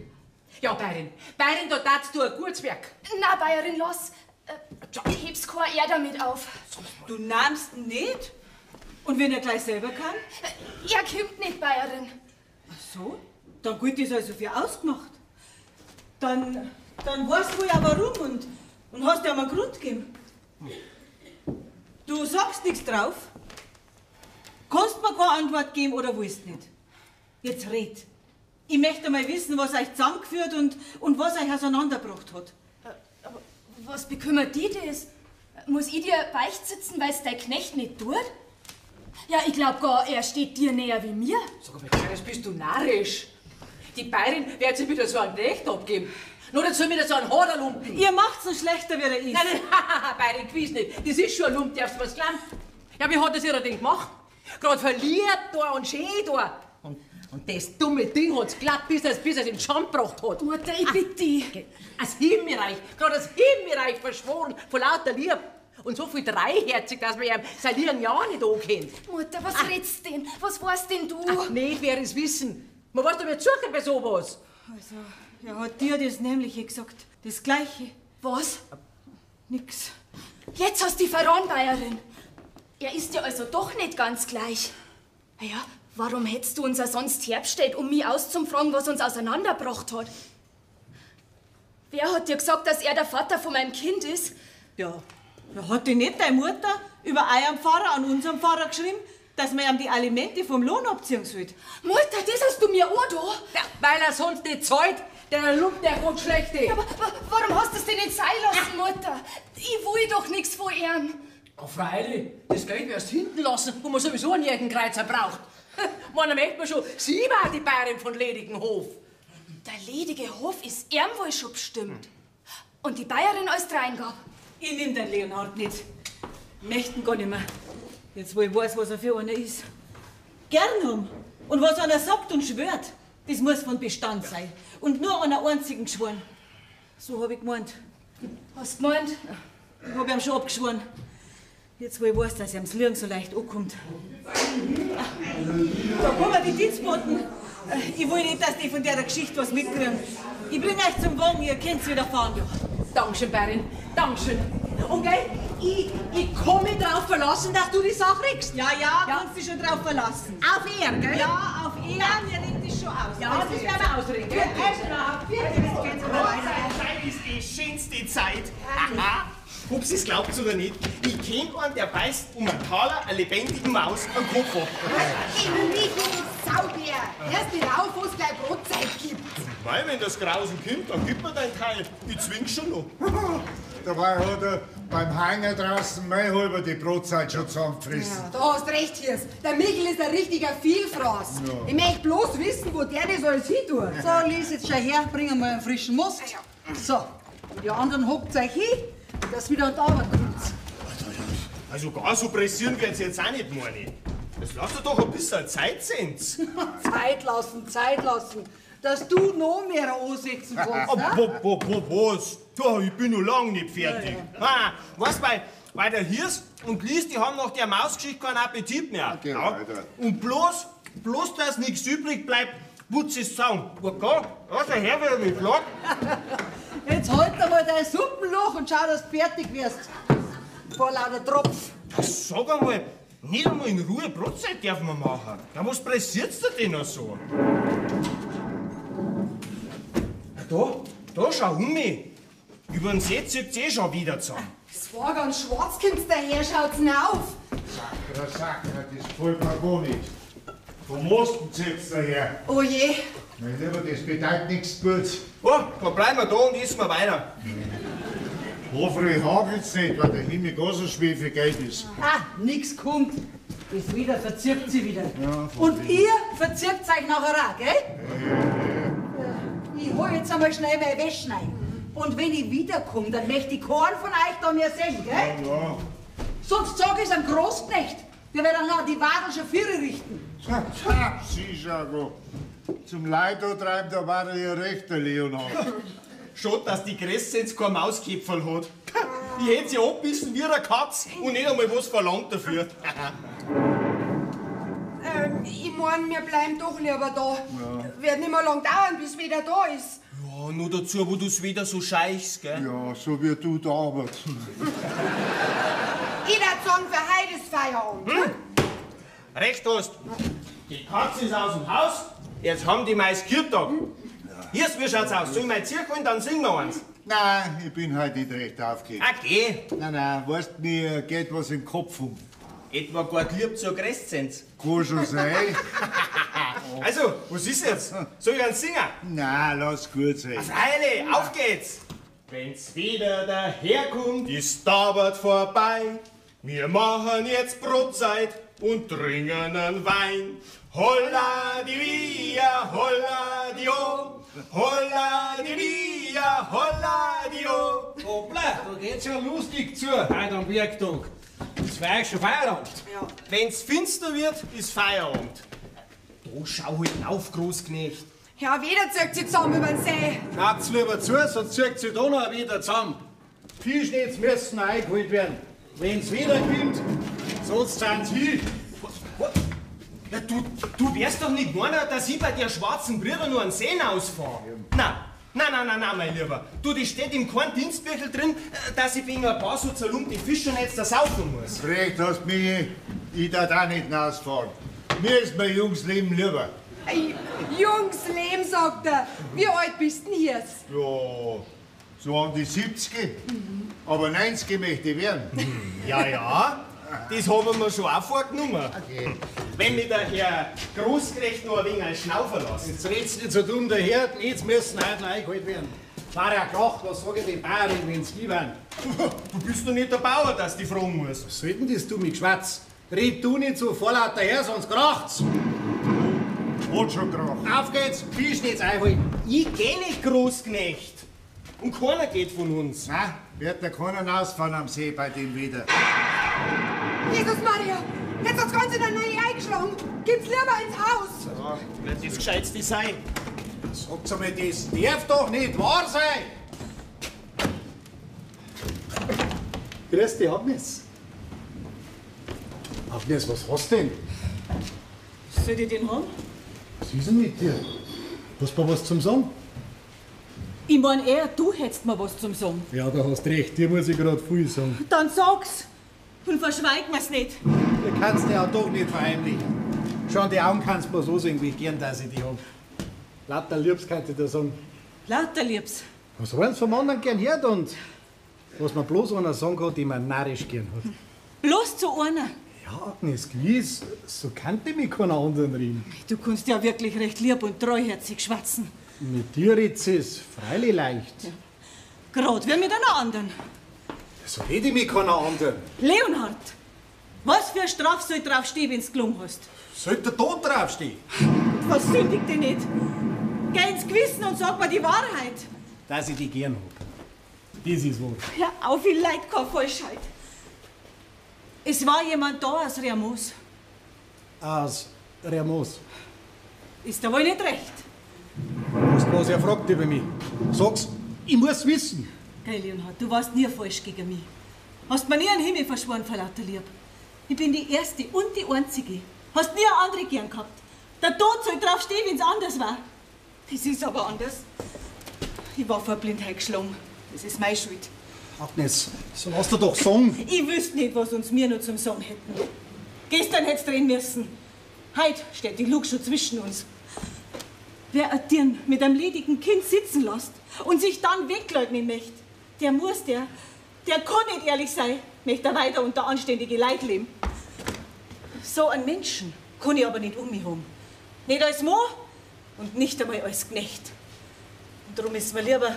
Ja, Bayerin, Bayerin, da tatst du ein gutes Werk. Na, Bayerin, lass. Heb's kein Er damit auf. Du nahmst ihn nicht? Und wenn er gleich selber kann? Er kommt nicht, Bayerin. Ach so? Dann gut ist also für ausgemacht. Dann weißt du ja warum und hast dir einen Grund gegeben. Du sagst nichts drauf. Kannst mir keine Antwort geben oder willst nicht? Jetzt red. Ich möchte mal wissen, was euch zusammengeführt und was euch auseinandergebracht hat. Aber was bekümmert dich das? Muss ich dir beicht sitzen, weil's dein Knecht nicht tut? Ja, ich glaub gar, er steht dir näher wie mir. Sag mal, Kleines, bist du narrisch? Die Bayerin wird sich wieder so einen Knecht abgeben. Nur dazu wieder so einen Haderlumpen. Ihr macht's noch schlechter, wie er ist. Nein, nein, Bayerin, gewiss nicht. Das ist schon ein Lump, darfst du was glauben? Ja, wie hat das ihr denn gemacht? Grad verliebt da und schön da. Und das dumme Ding hat's glatt, bis er's in den Schand gebracht hat. Mutter, ich bitte dich. Als Himmelreich, grad als Himmelreich verschworen, vor lauter Lieb. Und so viel dreiherzig, dass man ihm sein Lieben ja nicht ankennt. Mutter, was redst denn? Was weißt denn du? Ach, nicht, wer es wissen. Man weiß doch, wer suchen bei sowas. Also, er hat dir das nämlich gesagt. Das Gleiche. Was? Nix. Jetzt hast du die verloren, Bayerin. Er ist dir also doch nicht ganz gleich. Na ja, warum hättest du uns ja sonst herbestellt, um mich auszufragen, was uns auseinandergebracht hat? Wer hat dir gesagt, dass er der Vater von meinem Kind ist? Ja, ja, hat die nicht deine Mutter über eurem Pfarrer an unserem Pfarrer geschrieben, dass man ihm die Alimente vom Lohn abziehen sollte? Mutter, das hast du mir auch da. Ja, weil er sonst nicht zahlt, der Lump, der kommt schlecht. Ja, aber warum hast du es denn nicht sein lassen, Mutter? Ich will doch nichts von ihm. Oh, freilich, das Geld wirst du hinten lassen, wo man sowieso einen jeden Kreuzer braucht. Man möchte man schon, sie war die Bayerin von ledigen Hof. Der ledige Hof ist ihm wohl schon bestimmt. Und die Bayerin als Dreingab. Ich nehm den Leonhard nicht. Möchten gar nicht mehr. Jetzt, wo ich weiß, was er für einer ist. Gern haben. Und was einer sagt und schwört, das muss von Bestand sein. Und nur einer einzigen geschworen. So hab ich gemeint. Hast du gemeint? Ich hab ihm schon abgeschworen. Jetzt, wo ich weiß, dass ihm das Liegen so leicht ankommt. Da kommen die Dienstboten. Ich will nicht, dass die von der Geschichte was mitkriegen. Ich bring euch zum Wagen, ihr könnt's wieder fahren. Ja. Dankeschön, Bayerin. Dankeschön. Und gell, Ich kann mich drauf verlassen, dass du die Sache kriegst. Ja, ja, kannst dich schon drauf verlassen. Auf Ehren, gell? Ja, auf Ehren, wir reden das schon aus. Ja, das werden wir ausreden, gell? Also, jetzt geht's aber weiter. Zeit ist die schönste Zeit. Aha. Ob sie's glaubt oder nicht, ich kenn einen, der beißt um einen Taler einer lebendigen Maus am Kopf ab. Geh mich, du Saubär! Erst nicht auf, wo es gleich Brotzeit gibt. Weil, wenn das Grausen kommt, dann gib mir dein Teil. Ich zwing schon noch. Dabei hat er beim Hanger draußen mein halber die Brotzeit schon zusammengefressen. Ja, da hast recht, Hirs. Der Michel ist ein richtiger Vielfraß. Ja. Ich möchte bloß wissen, wo der das alles hin tut. So, Lies, jetzt schau her, bring mal einen frischen Most. So, und die anderen hockt euch hin, dass wieder an die Arbeit kommt. Also gar so pressieren wird's jetzt auch nicht, meine ich. Das lasst doch ein bisschen Zeit sein. Zeit lassen, Zeit lassen. Dass du noch mehr ansetzen kannst, ne? Was? Ja, ich bin noch lange nicht fertig. Ja, ja. Ah, weißt, weil der Hirs und Lies, die haben nach der Mausgeschichte keinen Appetit mehr. Okay, ja. Und bloß, dass nichts übrig bleibt, putz es zusammen. Okay? Also her, wer mich fragt. Jetzt halt einmal dein Suppenloch und schau, dass du fertig wirst. Vor lauter Tropf. Sag einmal, nicht einmal in Ruhe Brotzeit dürfen wir machen. Ja, was pressiert's dir denn noch so? Da, schau um mich. Über den See zieht's eh schon wieder zusammen. Es war ganz schwarz, kommt's daher, schaut's denn auf. Sakra, sakra, das gefällt mir gar nicht. Vom Osten zieht's daher. Oh je. Mein Lieber, das bedeutet nichts Gutes. Oh, dann bleiben wir da und essen wir weiter. Hoffentlich hagelt's nicht, weil der Himmel gar so schwer für Geld ist. Ah, nix kommt. Das wieder verzirkt sie wieder. Ja, und ihr verzirkt euch nachher auch, gell? Ja, ja. Ich hol jetzt einmal schnell meine Wäsche rein. Und wenn ich wiederkomme, dann möchte ich keinen von euch da mehr sehen, gell? Ja. Sonst sag ich's am Großknecht. Wir werden dann die Wadel schon Viere richten. Sie, schau, zum Leido treibt da war er ja recht, der Leonhard. Schade, dass die Kreszenz kein Mauskäpferl hat. Ich hätte sie abbissen wie eine Katz und nicht einmal was verlangt dafür. Ich mein, wir bleiben doch lieber da. Ja. Wird nicht mehr lang dauern, bis wieder da ist. Ja, nur dazu, wo du's wieder so scheichst, gell? Ja, so wie du da arbeitest. Ich würd sagen, für heute ist Feierabend. Hm? Recht hast. Die Katze ist aus dem Haus, jetzt haben die meist Kirtag. Hier, wie schaut's aus? Soll ich mein Zirk holen, dann singen wir eins. Nein, ich bin heute nicht recht aufgeregt. Ah, geh. Nein, nein, weißt, mir geht was im Kopf um. Etwa gar lieb zur Kreszenz. Kann schon sein. Also, was ist jetzt? Soll ich einen singen? Nein, lass gut sein. Freilich, auf geht's! Wenn's wieder daherkommt, ist die Arbeit vorbei. Wir machen jetzt Brotzeit und trinken einen Wein. Holla die Lia, holla die O, holla die Lia, holla die O. Hoppla, da geht's ja lustig zu, heute am Werktag. Es war eigentlich schon Feierabend. Ja. Wenn's finster wird, ist Feierabend. Da schau halt auf, Großknecht. Ja, wieder zirkt sie zusammen über den See. Schaut's lieber zu, sonst zirkt sie da noch wieder zusammen. Fischnetz müssen eingeholt werden. Wenn's wieder kommt, sonst sind sie hin. Ja, du wirst doch nicht meinen, dass ich bei der schwarzen Brüder nur einen See ausfahre. Nein, nein, nein, nein, nein, mein Lieber. Du, das steht im kein Dienstbüchel drin, dass ich wegen ein paar so zerlumpte Fischernetz da saufen muss. Recht hast mich, ich darf auch nicht hinausfahren. Mir ist mein junges Leben lieber. Ey, Jungs Leben, sagt er. Wie alt bist denn hier? Ja, so an die 70. Aber 90 möchte ich werden. Ja, ja, das haben wir schon auch vorgenommen. Okay. Wenn mich der Herr Großknecht noch ein wenig einen Schnaufer lässt. Jetzt redst du nicht so dumm daher, die Netz müssen heute noch eingeholt werden. War ja kracht, was sag ich den Bauern, wenn's die waren? Du bist doch nicht der Bauer, dass du fragen musst. Was soll denn das, dumme Geschwätz? Red du nicht so vorlaut daher, sonst kracht's. Hat schon kracht. Auf geht's, Fischnetz einholen. Ich geh nicht, Großknecht. Und keiner geht von uns. Nein, wird da keiner ausfahren am See bei dem Wetter. Jesus Maria, jetzt hat's ganz in der Nähe eingeschlagen. Gib's lieber ins Haus. Ja, wird das Gescheitste sein. Sagt's einmal, das darf doch nicht wahr sein! Grüß dich, Agnes. Agnes, was hast du denn? Soll ich den haben? Was ist denn mit dir? Hast du was zum Sagen? Ich mein eher, du hättest mir was zum Sagen. Ja, da hast recht, dir muss ich grad viel sagen. Dann sag's und verschweig mir's nicht. Du kannst dir auch doch nicht verheimlichen. Schon die Augen kannst du mir so sehen, wie gern, dass ich die hab. Lauter Liebs kann ich dir sagen. Lauter Liebs. Was eins vom anderen gern hört und was man bloß einer sagen kann, die man narrisch gern hat. Bloß zu einer. Ja, Agnes, gewiss, so kannte mich keiner anderen reden. Du kannst ja wirklich recht lieb und treuherzig schwatzen. Mit dir red's es freilich leicht. Ja. Grad wie mit einer anderen. So rede ich mit keiner anderen. Leonhard, was für eine Strafe soll draufstehen, wenn's gelungen hast? Sollte der Tod draufstehen? Was sündigt dich nicht? Geh ins Gewissen und sag mir die Wahrheit. Dass ich die gern hab. Das ist wahr. Ja, auf wie Leid keine Falschheit. Es war jemand da aus Reamos. Aus Reamos? Ist da wohl nicht recht. Hast was er fragt über mich. Sag's, ich muss wissen. Gell, Leonhard, du warst nie falsch gegen mich. Hast mir nie einen Himmel verschworen vor lauter Lieb. Ich bin die Erste und die Einzige. Hast nie eine andere gern gehabt. Der Tod soll drauf stehen, wenn's anders war. Das ist aber anders. Ich war vor Blindheit geschlagen. Das ist meine Schuld. Agnes, so lass du doch sagen. Ich wüsste nicht, was uns mir noch zum Sagen hätten. Gestern hätt's drehen müssen. Heut steht die Lug schon zwischen uns. Wer ein Dirn mit einem ledigen Kind sitzen lässt und sich dann wegleugnen möchte, der muss, der kann nicht ehrlich sein, möchte er weiter unter anständige Leid leben. So einen Menschen kann ich aber nicht um mich haben. Nicht als Mann und nicht einmal als Knecht. Und darum ist mir lieber,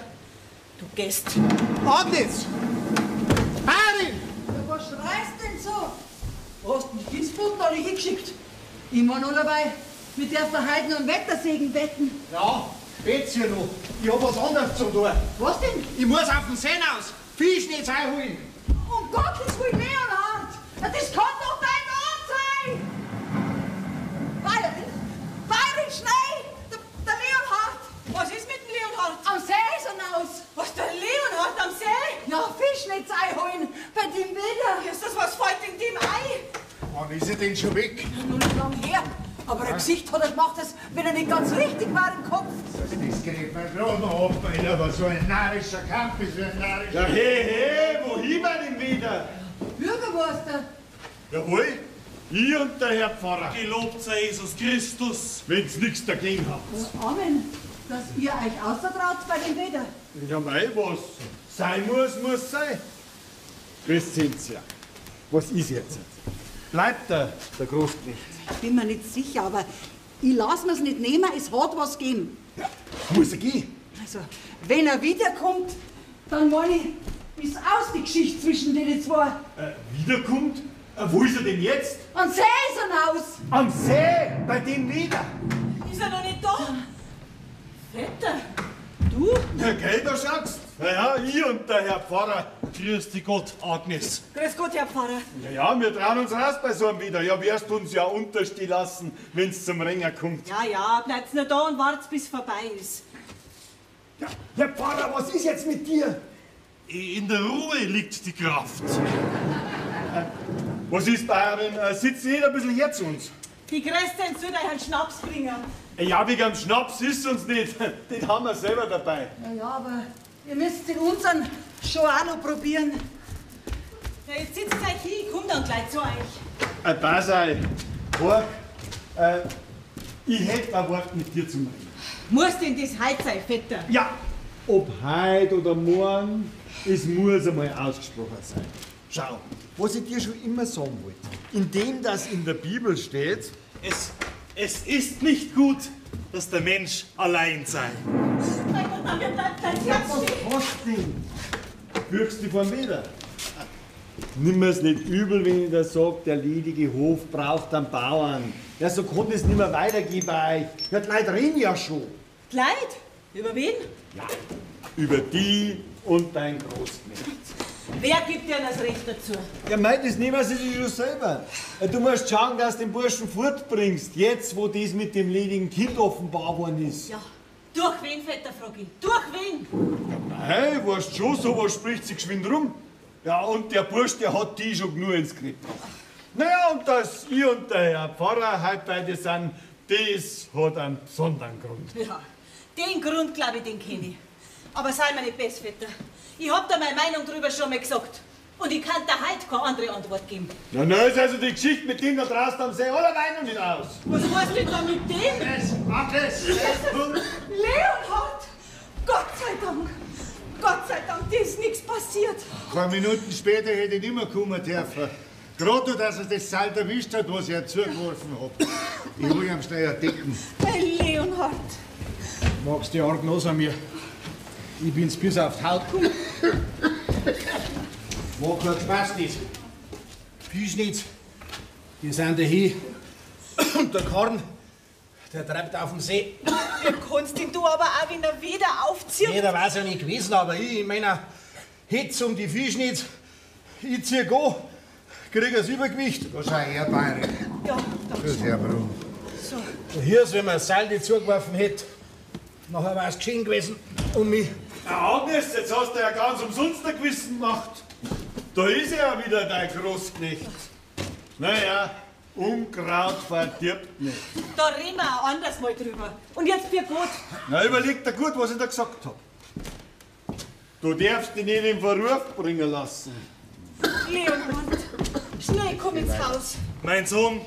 du gehst. Agnes! Barin! Ja, was schreist denn so? Hast du den Dienstboten alle hingeschickt? Ich mein allerweil, wir dürfen heute noch einen Wettersegen wetten. Ja, geht's hier noch. Ich hab was anderes zum tun. Was denn? Ich muss auf den See raus. Fischnetz einholen. Um Gottes Willen, Leonhard! Das kann doch dein Ort sein! Bayerin! Bayerin, schnell! Der Leonhard! Was ist mit dem Leonhard? Am See ist er raus! Was, der Leonhard am See? Ja, Fischnetz einholen, bei dem Wetter! Ist das, was fällt in dem Ei? Wann ist er denn schon weg? Ja, noch nicht lang her. Aber ein Gesicht hat er gemacht, als wenn er nicht ganz richtig war im Kopf. Das geht mir gerade noch ab, aber so ein narrischer Kampf ist ein narrischer... Ja, hey, hey, wohin war denn wieder? Bürgermeister. Jawohl, ich und der Herr Pfarrer. Gelobt sei Jesus Christus. Wenn's nichts dagegen habt. Oh, Amen, dass ihr euch außertraut bei dem Wetter. Ja, mei, was sein muss, muss sein. Crescentia, was ist jetzt? Bleibt der Großknecht? Ich bin mir nicht sicher, aber ich lass mir's nicht nehmen, es hat was gegeben. Ja, muss er gehen. Also, wenn er wiederkommt, dann meine ich, ist aus die Geschichte zwischen den zwei. Wiederkommt? Wo ist er denn jetzt? Am See ist er raus. Am See? Bei dem wieder? Ist er noch nicht da? Vetter, du? Ja, gell, da schaust. Na ja, ich und der Herr Pfarrer. Grüß dich Gott, Agnes. Grüß Gott, Herr Pfarrer. Ja, ja, wir trauen uns raus bei so einem Wieder. Ja, wirst uns ja unterstehen lassen, wenn's zum Ringer kommt. Ja, ja, bleibt's nur da und wart's, bis vorbei ist. Ja, Herr Pfarrer, was ist jetzt mit dir? In der Ruhe liegt die Kraft. Was ist, Bayerin? Sitzt nicht ein bisschen her zu uns? Die Grästen soll euch einen Schnaps bringen. Ja, wegen dem Schnaps ist uns nicht. Den haben wir selber dabei. Ja, ja, aber ihr müsst den unseren schon auch noch probieren. Ja, jetzt sitzt euch hin, ich komm dann gleich zu euch. Basei, Horch, ich hätte ein Wort mit dir zum Reden. Muss denn das heute sein, Vetter? Ja, ob heute oder morgen, es muss einmal ausgesprochen sein. Schau, was ich dir schon immer sagen wollte, indem das in der Bibel steht... Es ist nicht gut, dass der Mensch allein sei. Mein Gott, mir bleibt dein Herz stehen. Was hast denn? Fürchst du von wieder? Nimm mir's nicht übel, wenn ich das sag, der ledige Hof braucht einen Bauern. Ja, so kann es nicht mehr weitergehen bei euch. Ja, die Leute reden ja schon. Die Leute? Über wen? Ja, über die und dein Großknecht. Wer gibt dir das Recht dazu? Ja, mei, das nehmen sie sich schon selber. Du musst schauen, dass du den Burschen fortbringst, jetzt, wo das mit dem ledigen Kind offenbar worden ist. Ja, durch wen, Vetter, frag ich. Durch wen? Ja, mei, weißt schon, sowas spricht sich geschwind rum. Ja, und der Bursch, der hat die schon genug ins Griff gebracht. Naja, und dass ich und der Herr Pfarrer heute beide sind, das hat einen besonderen Grund. Ja, den Grund, glaube ich, den kenne ich. Aber sei mir nicht best, Vetter. Ich hab da meine Meinung drüber schon mal gesagt. Und ich kann da heute keine andere Antwort geben. Na, na, ist also die Geschichte mit dem da draußen am See allerweil noch nicht aus. Was heißt denn da mit dem? Agnes! Leonhard! Gott sei Dank! Gott sei Dank, dir ist nichts passiert. Zwei Minuten später hätte ich nicht mehr kommen dürfen. Gerade, dass er das Seil erwischt hat, was ich ihm zugeworfen hab. Ich hol ihm schnell eine Decken. Hey, Leonhard! Magst die arg los an mir? Ich bin's bis auf die Haut. War kein Spaß nicht. Fischnitz, die sind dahin. Und der Korn, der treibt auf dem See. Wie kannst denn du aber auch, wenn er wieder aufzieht? Nee, da war's ja nicht gewesen, aber ich in meiner Hitze um die Fischnitz, ich zieh an, krieg das Übergewicht. Da schau her, Bayern. Ja, Das Herr Brunn. So. Hier ist, wenn man das Seil nicht zugeworfen hätte, nachher war's geschehen gewesen um mich. Na, Agnes, jetzt hast du ja ganz umsonst ein Gewissen gemacht. Da ist ja wieder dein Großknecht. Naja, Unkraut verdirbt nicht. Da reden wir auch anders mal drüber. Und jetzt für gut. Na, überleg dir gut, was ich da gesagt hab. Du darfst dich nicht in Verruf bringen lassen. Leonhard, schnell komm ins Haus. Mein Sohn,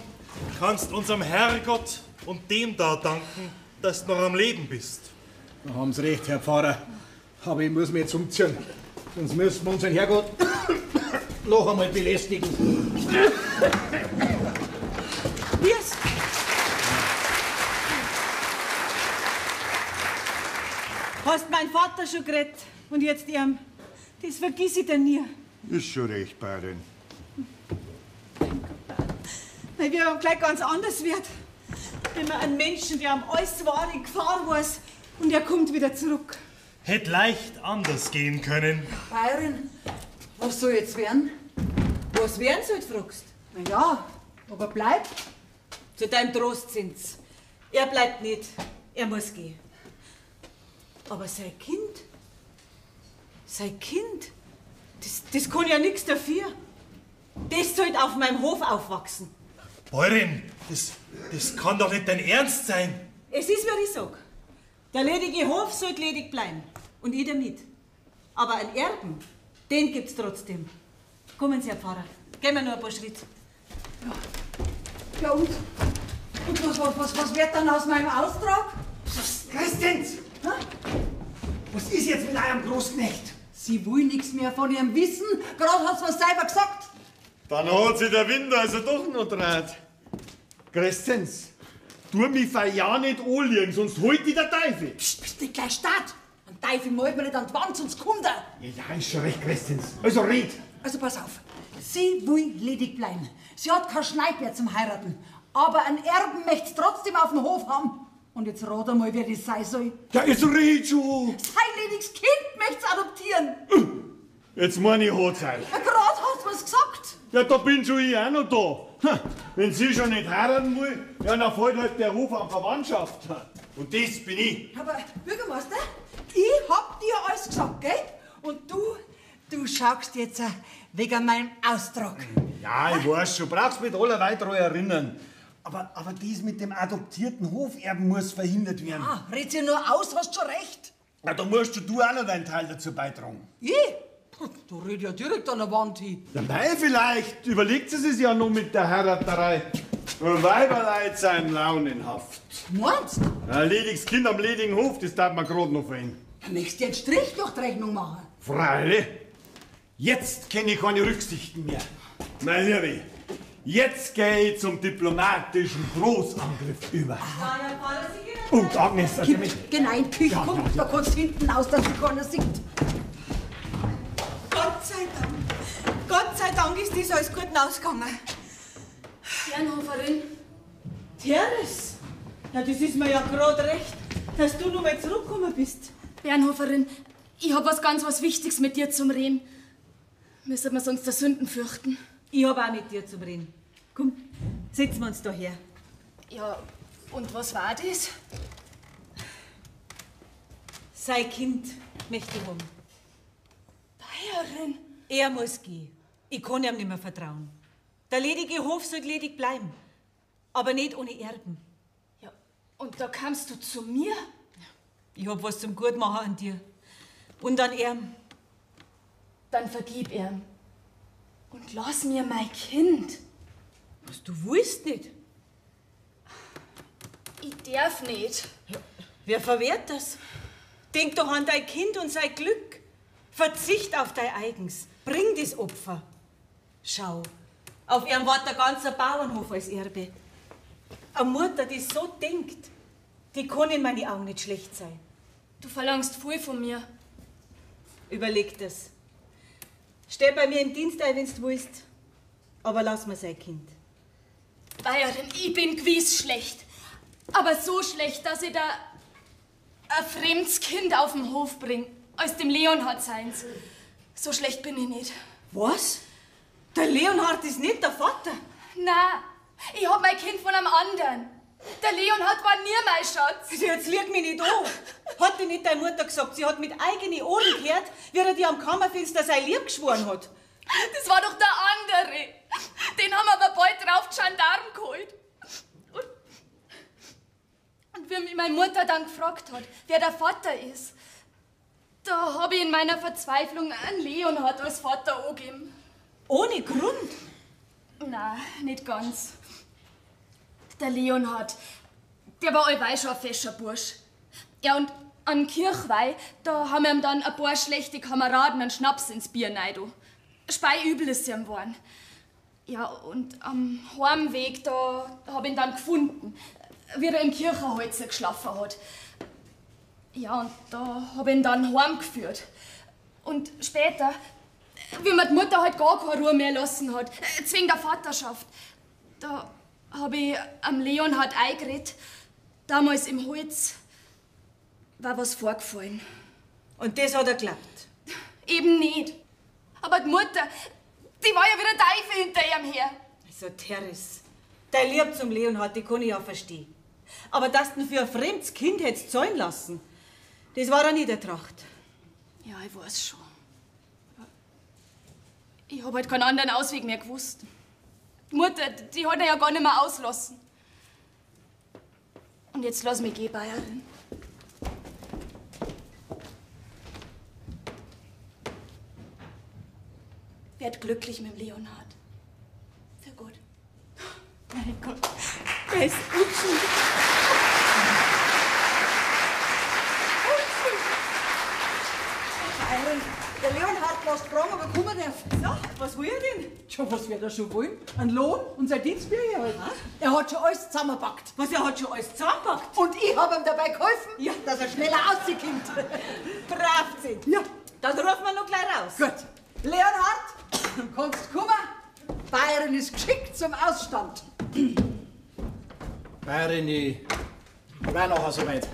kannst unserem Herrgott und dem da danken, dass du noch am Leben bist. Da haben Sie recht, Herr Pfarrer. Aber ich muss mich jetzt umziehen. Sonst müssen wir unseren Herrgott noch einmal belästigen. Wir's. Hast mein Vater schon geredet und jetzt ihm. Das vergiss ich dir nie. Ist schon recht, Bayern. Weil wir gleich ganz anders wird. Wenn man einen Menschen, der am alles war, in Gefahr weiß und er kommt wieder zurück. Hätte leicht anders gehen können. Bayern, was soll jetzt werden? Was werden soll, fragst? Na ja, ob er bleibt? Zu deinem Trost sind's. Er bleibt nicht. Er muss gehen. Aber sein Kind, das kann ja nichts dafür. Das sollte auf meinem Hof aufwachsen. Bäuerin, das kann doch nicht dein Ernst sein. Es ist, wie ich sag. Der ledige Hof sollte ledig bleiben. Und ich damit. Aber einen Erben, den gibt's trotzdem. Kommen Sie, Herr Pfarrer. Gehen wir nur ein paar Schritte. Ja und? Und was wird dann aus meinem Austrag? Christens! Was ist jetzt mit eurem Großknecht? Sie will nichts mehr von ihrem wissen. Gerade hat's mir's selber gesagt. Dann hat sich der Wind also doch noch dreht. Crescenz, tu mich für ja nicht anliegen, sonst holt dich der Teufel. Psst, bist nicht gleich Start. Ein Teufel malt mir nicht an die Wand, sonst kommt er. Ja, ja, ist schon recht, Crescenz. Also red. Also pass auf. Sie will ledig bleiben. Sie hat kein Schneid mehr zum Heiraten. Aber einen Erben möcht's trotzdem auf dem Hof haben. Und jetzt rat einmal, wer das sein soll. Ja, jetzt red schon. Sein lediges Kind möcht's adoptieren. Jetzt meine ich, hat's euch. Ja, grad hat's mir's gesagt. Ja, da bin schon ich auch noch da. Ha, wenn sie schon nicht heiraten will, ja, dann fällt halt der Hof an Verwandtschaft. Und das bin ich. Aber Bürgermeister, ich hab dir alles gesagt, gell? Und du schaust jetzt wegen meinem Austrag. Ja, ich weiß schon, brauchst mich allerweil daran erinnern. Aber dies mit dem adoptierten Hoferben muss verhindert werden. Ah, red sie nur aus, hast schon recht. Na, da musst du auch noch deinen Teil dazu beitragen. Ich? Du red ja direkt an der Wand hin. Ja, mei, vielleicht überlegt sie sich ja noch mit der Heiraterei. Weiberleid sind launenhaft. Meinst du? Ein lediges Kind am ledigen Hof, das darf man grad noch verhindern. Möchtest du einen Strich durch die Rechnung machen? Freilich, jetzt kenne ich keine Rücksichten mehr. Mein Liebe, jetzt gehe ich zum diplomatischen Großangriff über. Und Agnes, also mit. Genau, in die Küche, Ja, komm, ja, ja. da kannst du hinten aus, dass dich keiner sieht. Gott sei Dank. Gott sei Dank ist das alles gut ausgegangen. Bernhoferin. Teres, na das ist mir ja gerade recht, dass du noch mal zurückgekommen bist. Bernhoferin, ich hab was ganz was Wichtiges mit dir zum Reden. Müssen wir sonst der Sünden fürchten. Ich hab auch mit dir zum Reden. Komm, setzen wir uns da her. Ja, und was war das? Sein Kind möchte ich haben. Bayerin? Er muss gehen. Ich kann ihm nicht mehr vertrauen. Der ledige Hof soll ledig bleiben. Aber nicht ohne Erben. Ja, und da kamst du zu mir? Ich hab was zum Gutmachen an dir. Und an ihm. Dann vergib ihm. Und lass mir mein Kind. Was, du willst nicht? Ich darf nicht. Wer verwehrt das? Denk doch an dein Kind und sein Glück. Verzicht auf dein eigens. Bring das Opfer. Schau, auf ihrem wart der ganze Bauernhof als Erbe. Eine Mutter, die so denkt, die kann in meine Augen nicht schlecht sein. Du verlangst viel von mir. Überleg das. Steh bei mir im Dienst ein, wenn's du willst. Aber lass mir sein Kind. Bayerin, ich bin gewiss schlecht. Aber so schlecht, dass ich da ein fremdes Kind auf den Hof bring, als dem Leonhard seins. So schlecht bin ich nicht. Was? Der Leonhard ist nicht der Vater? Na, ich hab mein Kind von einem anderen. Der Leonhard war nie mein Schatz. Also jetzt lüg mich nicht an. Hat dir nicht deine Mutter gesagt, sie hat mit eigenen Ohren gehört, wie er dir am Kammerfenster sein Lieb geschworen hat? Das war doch der andere. Den haben wir aber bald drauf die Gendarmen geholt. Und wie mich meine Mutter dann gefragt hat, wer der Vater ist, da hab ich in meiner Verzweiflung einen Leonhard als Vater angegeben. Ohne Grund? Na, nicht ganz. Der Leonhard, der war allweil schon ein fescher Bursch. Ja, und an Kirchweih, da haben ihm dann ein paar schlechte Kameraden einen Schnaps ins Bier neido. Speiübel ist ihm geworden. Ja, und am Heimweg, da hab ich ihn dann gefunden, wie er im Kirchenholzer geschlafen hat. Ja, und da hab ich ihn dann heimgeführt. Und später, wie mir die Mutter halt gar keine Ruhe mehr lassen hat, zwing der Vaterschaft, da hab ich am Leonhard eingeredet, damals im Holz, war was vorgefallen. Und das hat er geglaubt? Eben nicht. Aber die Mutter, die war ja wieder Teufel hinter ihm her. Also, Teres, dein Lieb zum Leonhard, die kann ich ja verstehen. Aber dass du ihn für ein fremdes Kind hättest zahlen lassen, das war eine Niedertracht. Ja, ich weiß schon. Aber ich hab halt keinen anderen Ausweg mehr gewusst. Die Mutter, die hat er ja gar nicht mehr auslassen. Und jetzt lass mich gehen, Bayerin. Werd glücklich mit dem Leonhard. Für gut. Mein Gott, der ist unschuldig. Bayerin, der Leonhard lässt fragen, ob er kommen darf. So, was will er denn? Tja, was wird er schon wollen? Ein Lohn und sein Dienstbücher halt. Er hat schon alles zusammengepackt. Was, er hat schon alles zusammengepackt? Und ich hab ihm dabei geholfen, ja, dass er schneller rauskommt. Brav sind. Ja. Dann rufen wir noch gleich raus. Gut. Leonhard, kannst kommen. Bayern ist geschickt zum Ausstand. Bayerin, ich war nachher soweit.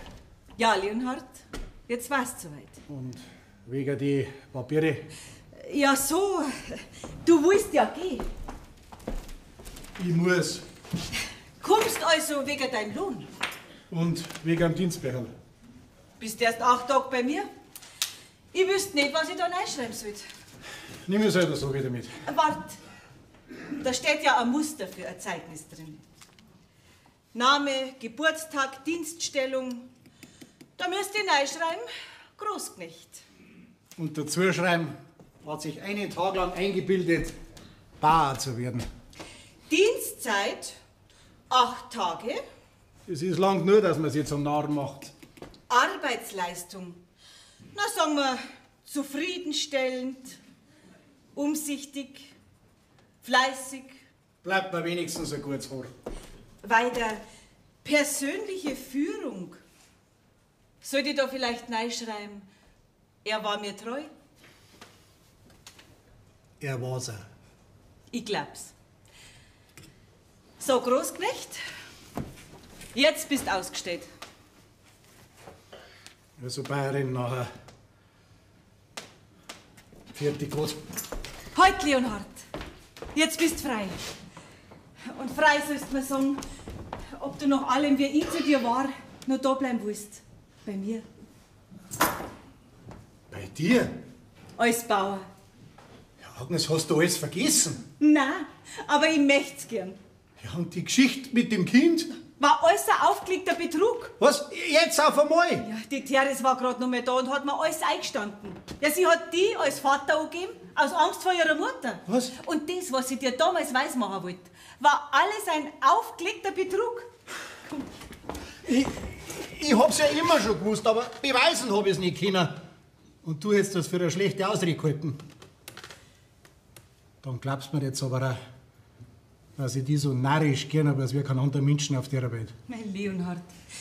Ja, Leonhard, jetzt war's soweit. Und wegen die Papiere. Ja, so. Du willst ja gehen. Ich muss. Kommst also wegen deinem Lohn. Und wegen dem Dienstbecherl. Bist erst 8 Tage bei mir. Ich wüsste nicht, was ich da reinschreiben soll. Nimm es halt so wieder mit. Wart. Da steht ja ein Muster für ein Zeugnis drin. Name, Geburtstag, Dienststellung. Da müsst ihr reinschreiben, Großknecht. Und dazu schreiben, hat sich einen Tag lang eingebildet, Bauer zu werden. Dienstzeit, 8 Tage. Es ist lang nur, dass man sie zum Narren macht. Arbeitsleistung. Na, sagen wir, zufriedenstellend, umsichtig, fleißig. Bleibt mir wenigstens ein gutes Haar. Weiter, persönliche Führung. Sollte ich da vielleicht reinschreiben, er war mir treu? Er war's auch. Ich glaub's. So, Großknecht, jetzt bist ausgestellt. Also Bayerin nachher. Vierte Gott. Heut, Leonhard, jetzt bist frei. Und frei sollst mir sagen, ob du nach allem, wie ich zu dir war, noch da bleiben willst. Bei mir. Bei dir? Als Bauer. Ja, Agnes, hast du alles vergessen? Nein, aber ich möcht's gern. Ja, und die Geschichte mit dem Kind? War alles ein aufgelegter Betrug. Was? Jetzt auf einmal? Ja, die Theres war gerade noch mal da und hat mir alles eingestanden. Ja, sie hat die als Vater angegeben, aus Angst vor ihrer Mutter. Was? Und das, was sie dir damals weismachen wollte, war alles ein aufgelegter Betrug. Ich hab's ja immer schon gewusst, aber beweisen hab ich's nicht können. Und du hättest das für eine schlechte Ausrede gehalten. Dann glaubst du mir jetzt aber auch, dass ich die so narrisch gern habe, als wär kein anderer Menschen auf der Welt. Mein Leonhard,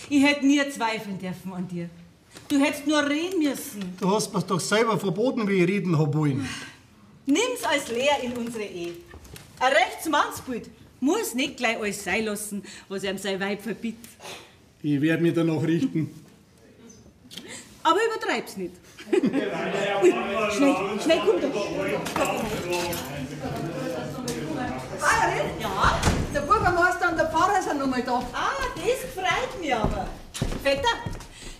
ich hätte nie zweifeln dürfen an dir. Du hättest nur reden müssen. Du hast mir's doch selber verboten, wie ich reden hab wollen. Nimm's als Lehr in unsere Ehe. Ein rechts Mannsbild muss nicht gleich alles sein lassen, was ihm sein Weib verbietet. Ich werd mich danach richten. Aber übertreib's nicht. Ui, schnell, schnell, komm doch. Bayerin? Ja? Der Bürgermeister und der Pfarrer sind noch mal da. Ah, das freut mich aber. Vetter,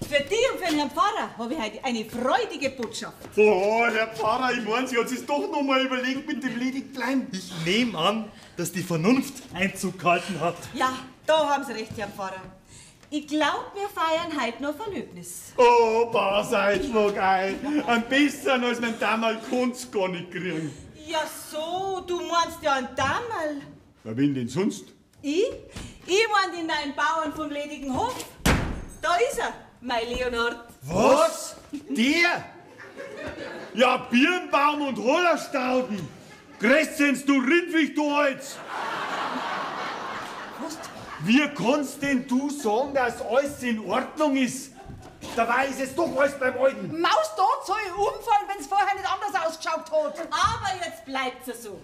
für dich und für den Herrn Pfarrer habe ich heute eine freudige Botschaft. Oh, Herr Pfarrer, ich meine, Sie hat sich doch noch mal überlegt mit dem Ledigbleiben. Ich nehme an, dass die Vernunft Einzug gehalten hat. Ja, da haben Sie recht, Herr Pfarrer. Ich glaub, wir feiern heute noch Verlöbnis. Oh, pass schlag ein. Am besten als mein damals konnt's gar nicht kriegen. Ja so, du meinst ja einen Dammerl. Na, wen denn sonst? Ich? Ich mein den neuen Bauern vom ledigen Hof. Da ist er, mein Leonhard. Was? Der? Ja, Birnbaum und Hollerstauden. Crescens, du Rindwicht, du Holz. Was? Wie kannst denn du sagen, dass alles in Ordnung ist? Dabei ist es doch alles beim Alten. Maus tot soll ich umfallen, wenn's vorher nicht anders ausgeschaut hat. Aber jetzt bleibt's ja so.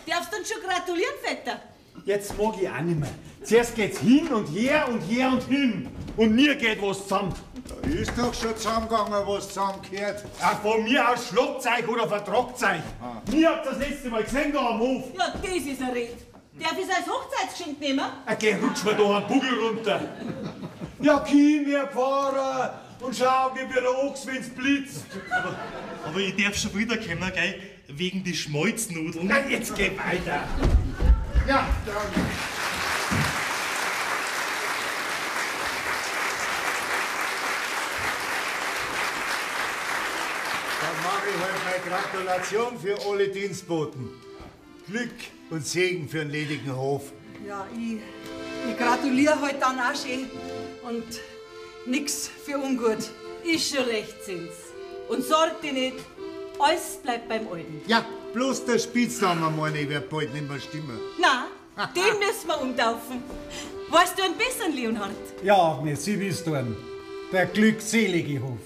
Darfst uns schon gratulieren, Vetter? Jetzt mag ich auch nicht mehr. Zuerst geht's hin und her und her und hin. Und nie geht was zusammen. Da ist doch schon zusammengegangen, was zusammengehört. Auch von mir aus Schlagzeug oder Vertragzeug. Mir habt das letzte Mal gesehen da am Hof. Ja, das ist ein Red. Darf ich's als Hochzeitsgeschenk nehmen? Okay, rutsch mir doch einen Buckel runter. Ja, komm, Herr Pfarrer, und schau, wie der Ochs, wenn's blitzt. Aber ich darf schon wiederkommen, gell? Wegen die Schmalznudeln. Na, jetzt geh weiter. Ja, dann. Dann mache ich halt meine Gratulation für alle Dienstboten. Glück und Segen für den ledigen Hof. Ja, ich gratuliere halt dann auch schön. Und nix für ungut. Ist schon recht, Zins. Und sorg dich nicht, alles bleibt beim Alten. Ja, bloß der Spitzname, meine ich, wird bald nicht mehr stimmen. Na, den müssen wir umtaufen. Weißt du einen besseren, Leonhard? Ja, Agnes, sie wisst einen. Der glückselige Hof.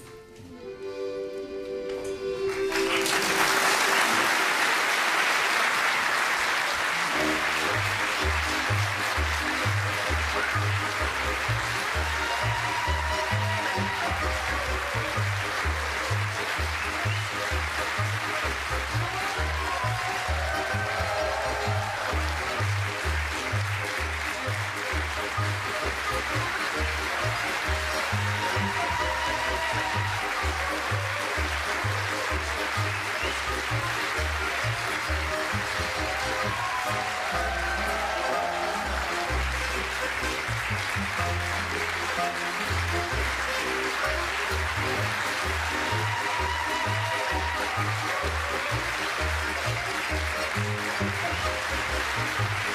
Thank you.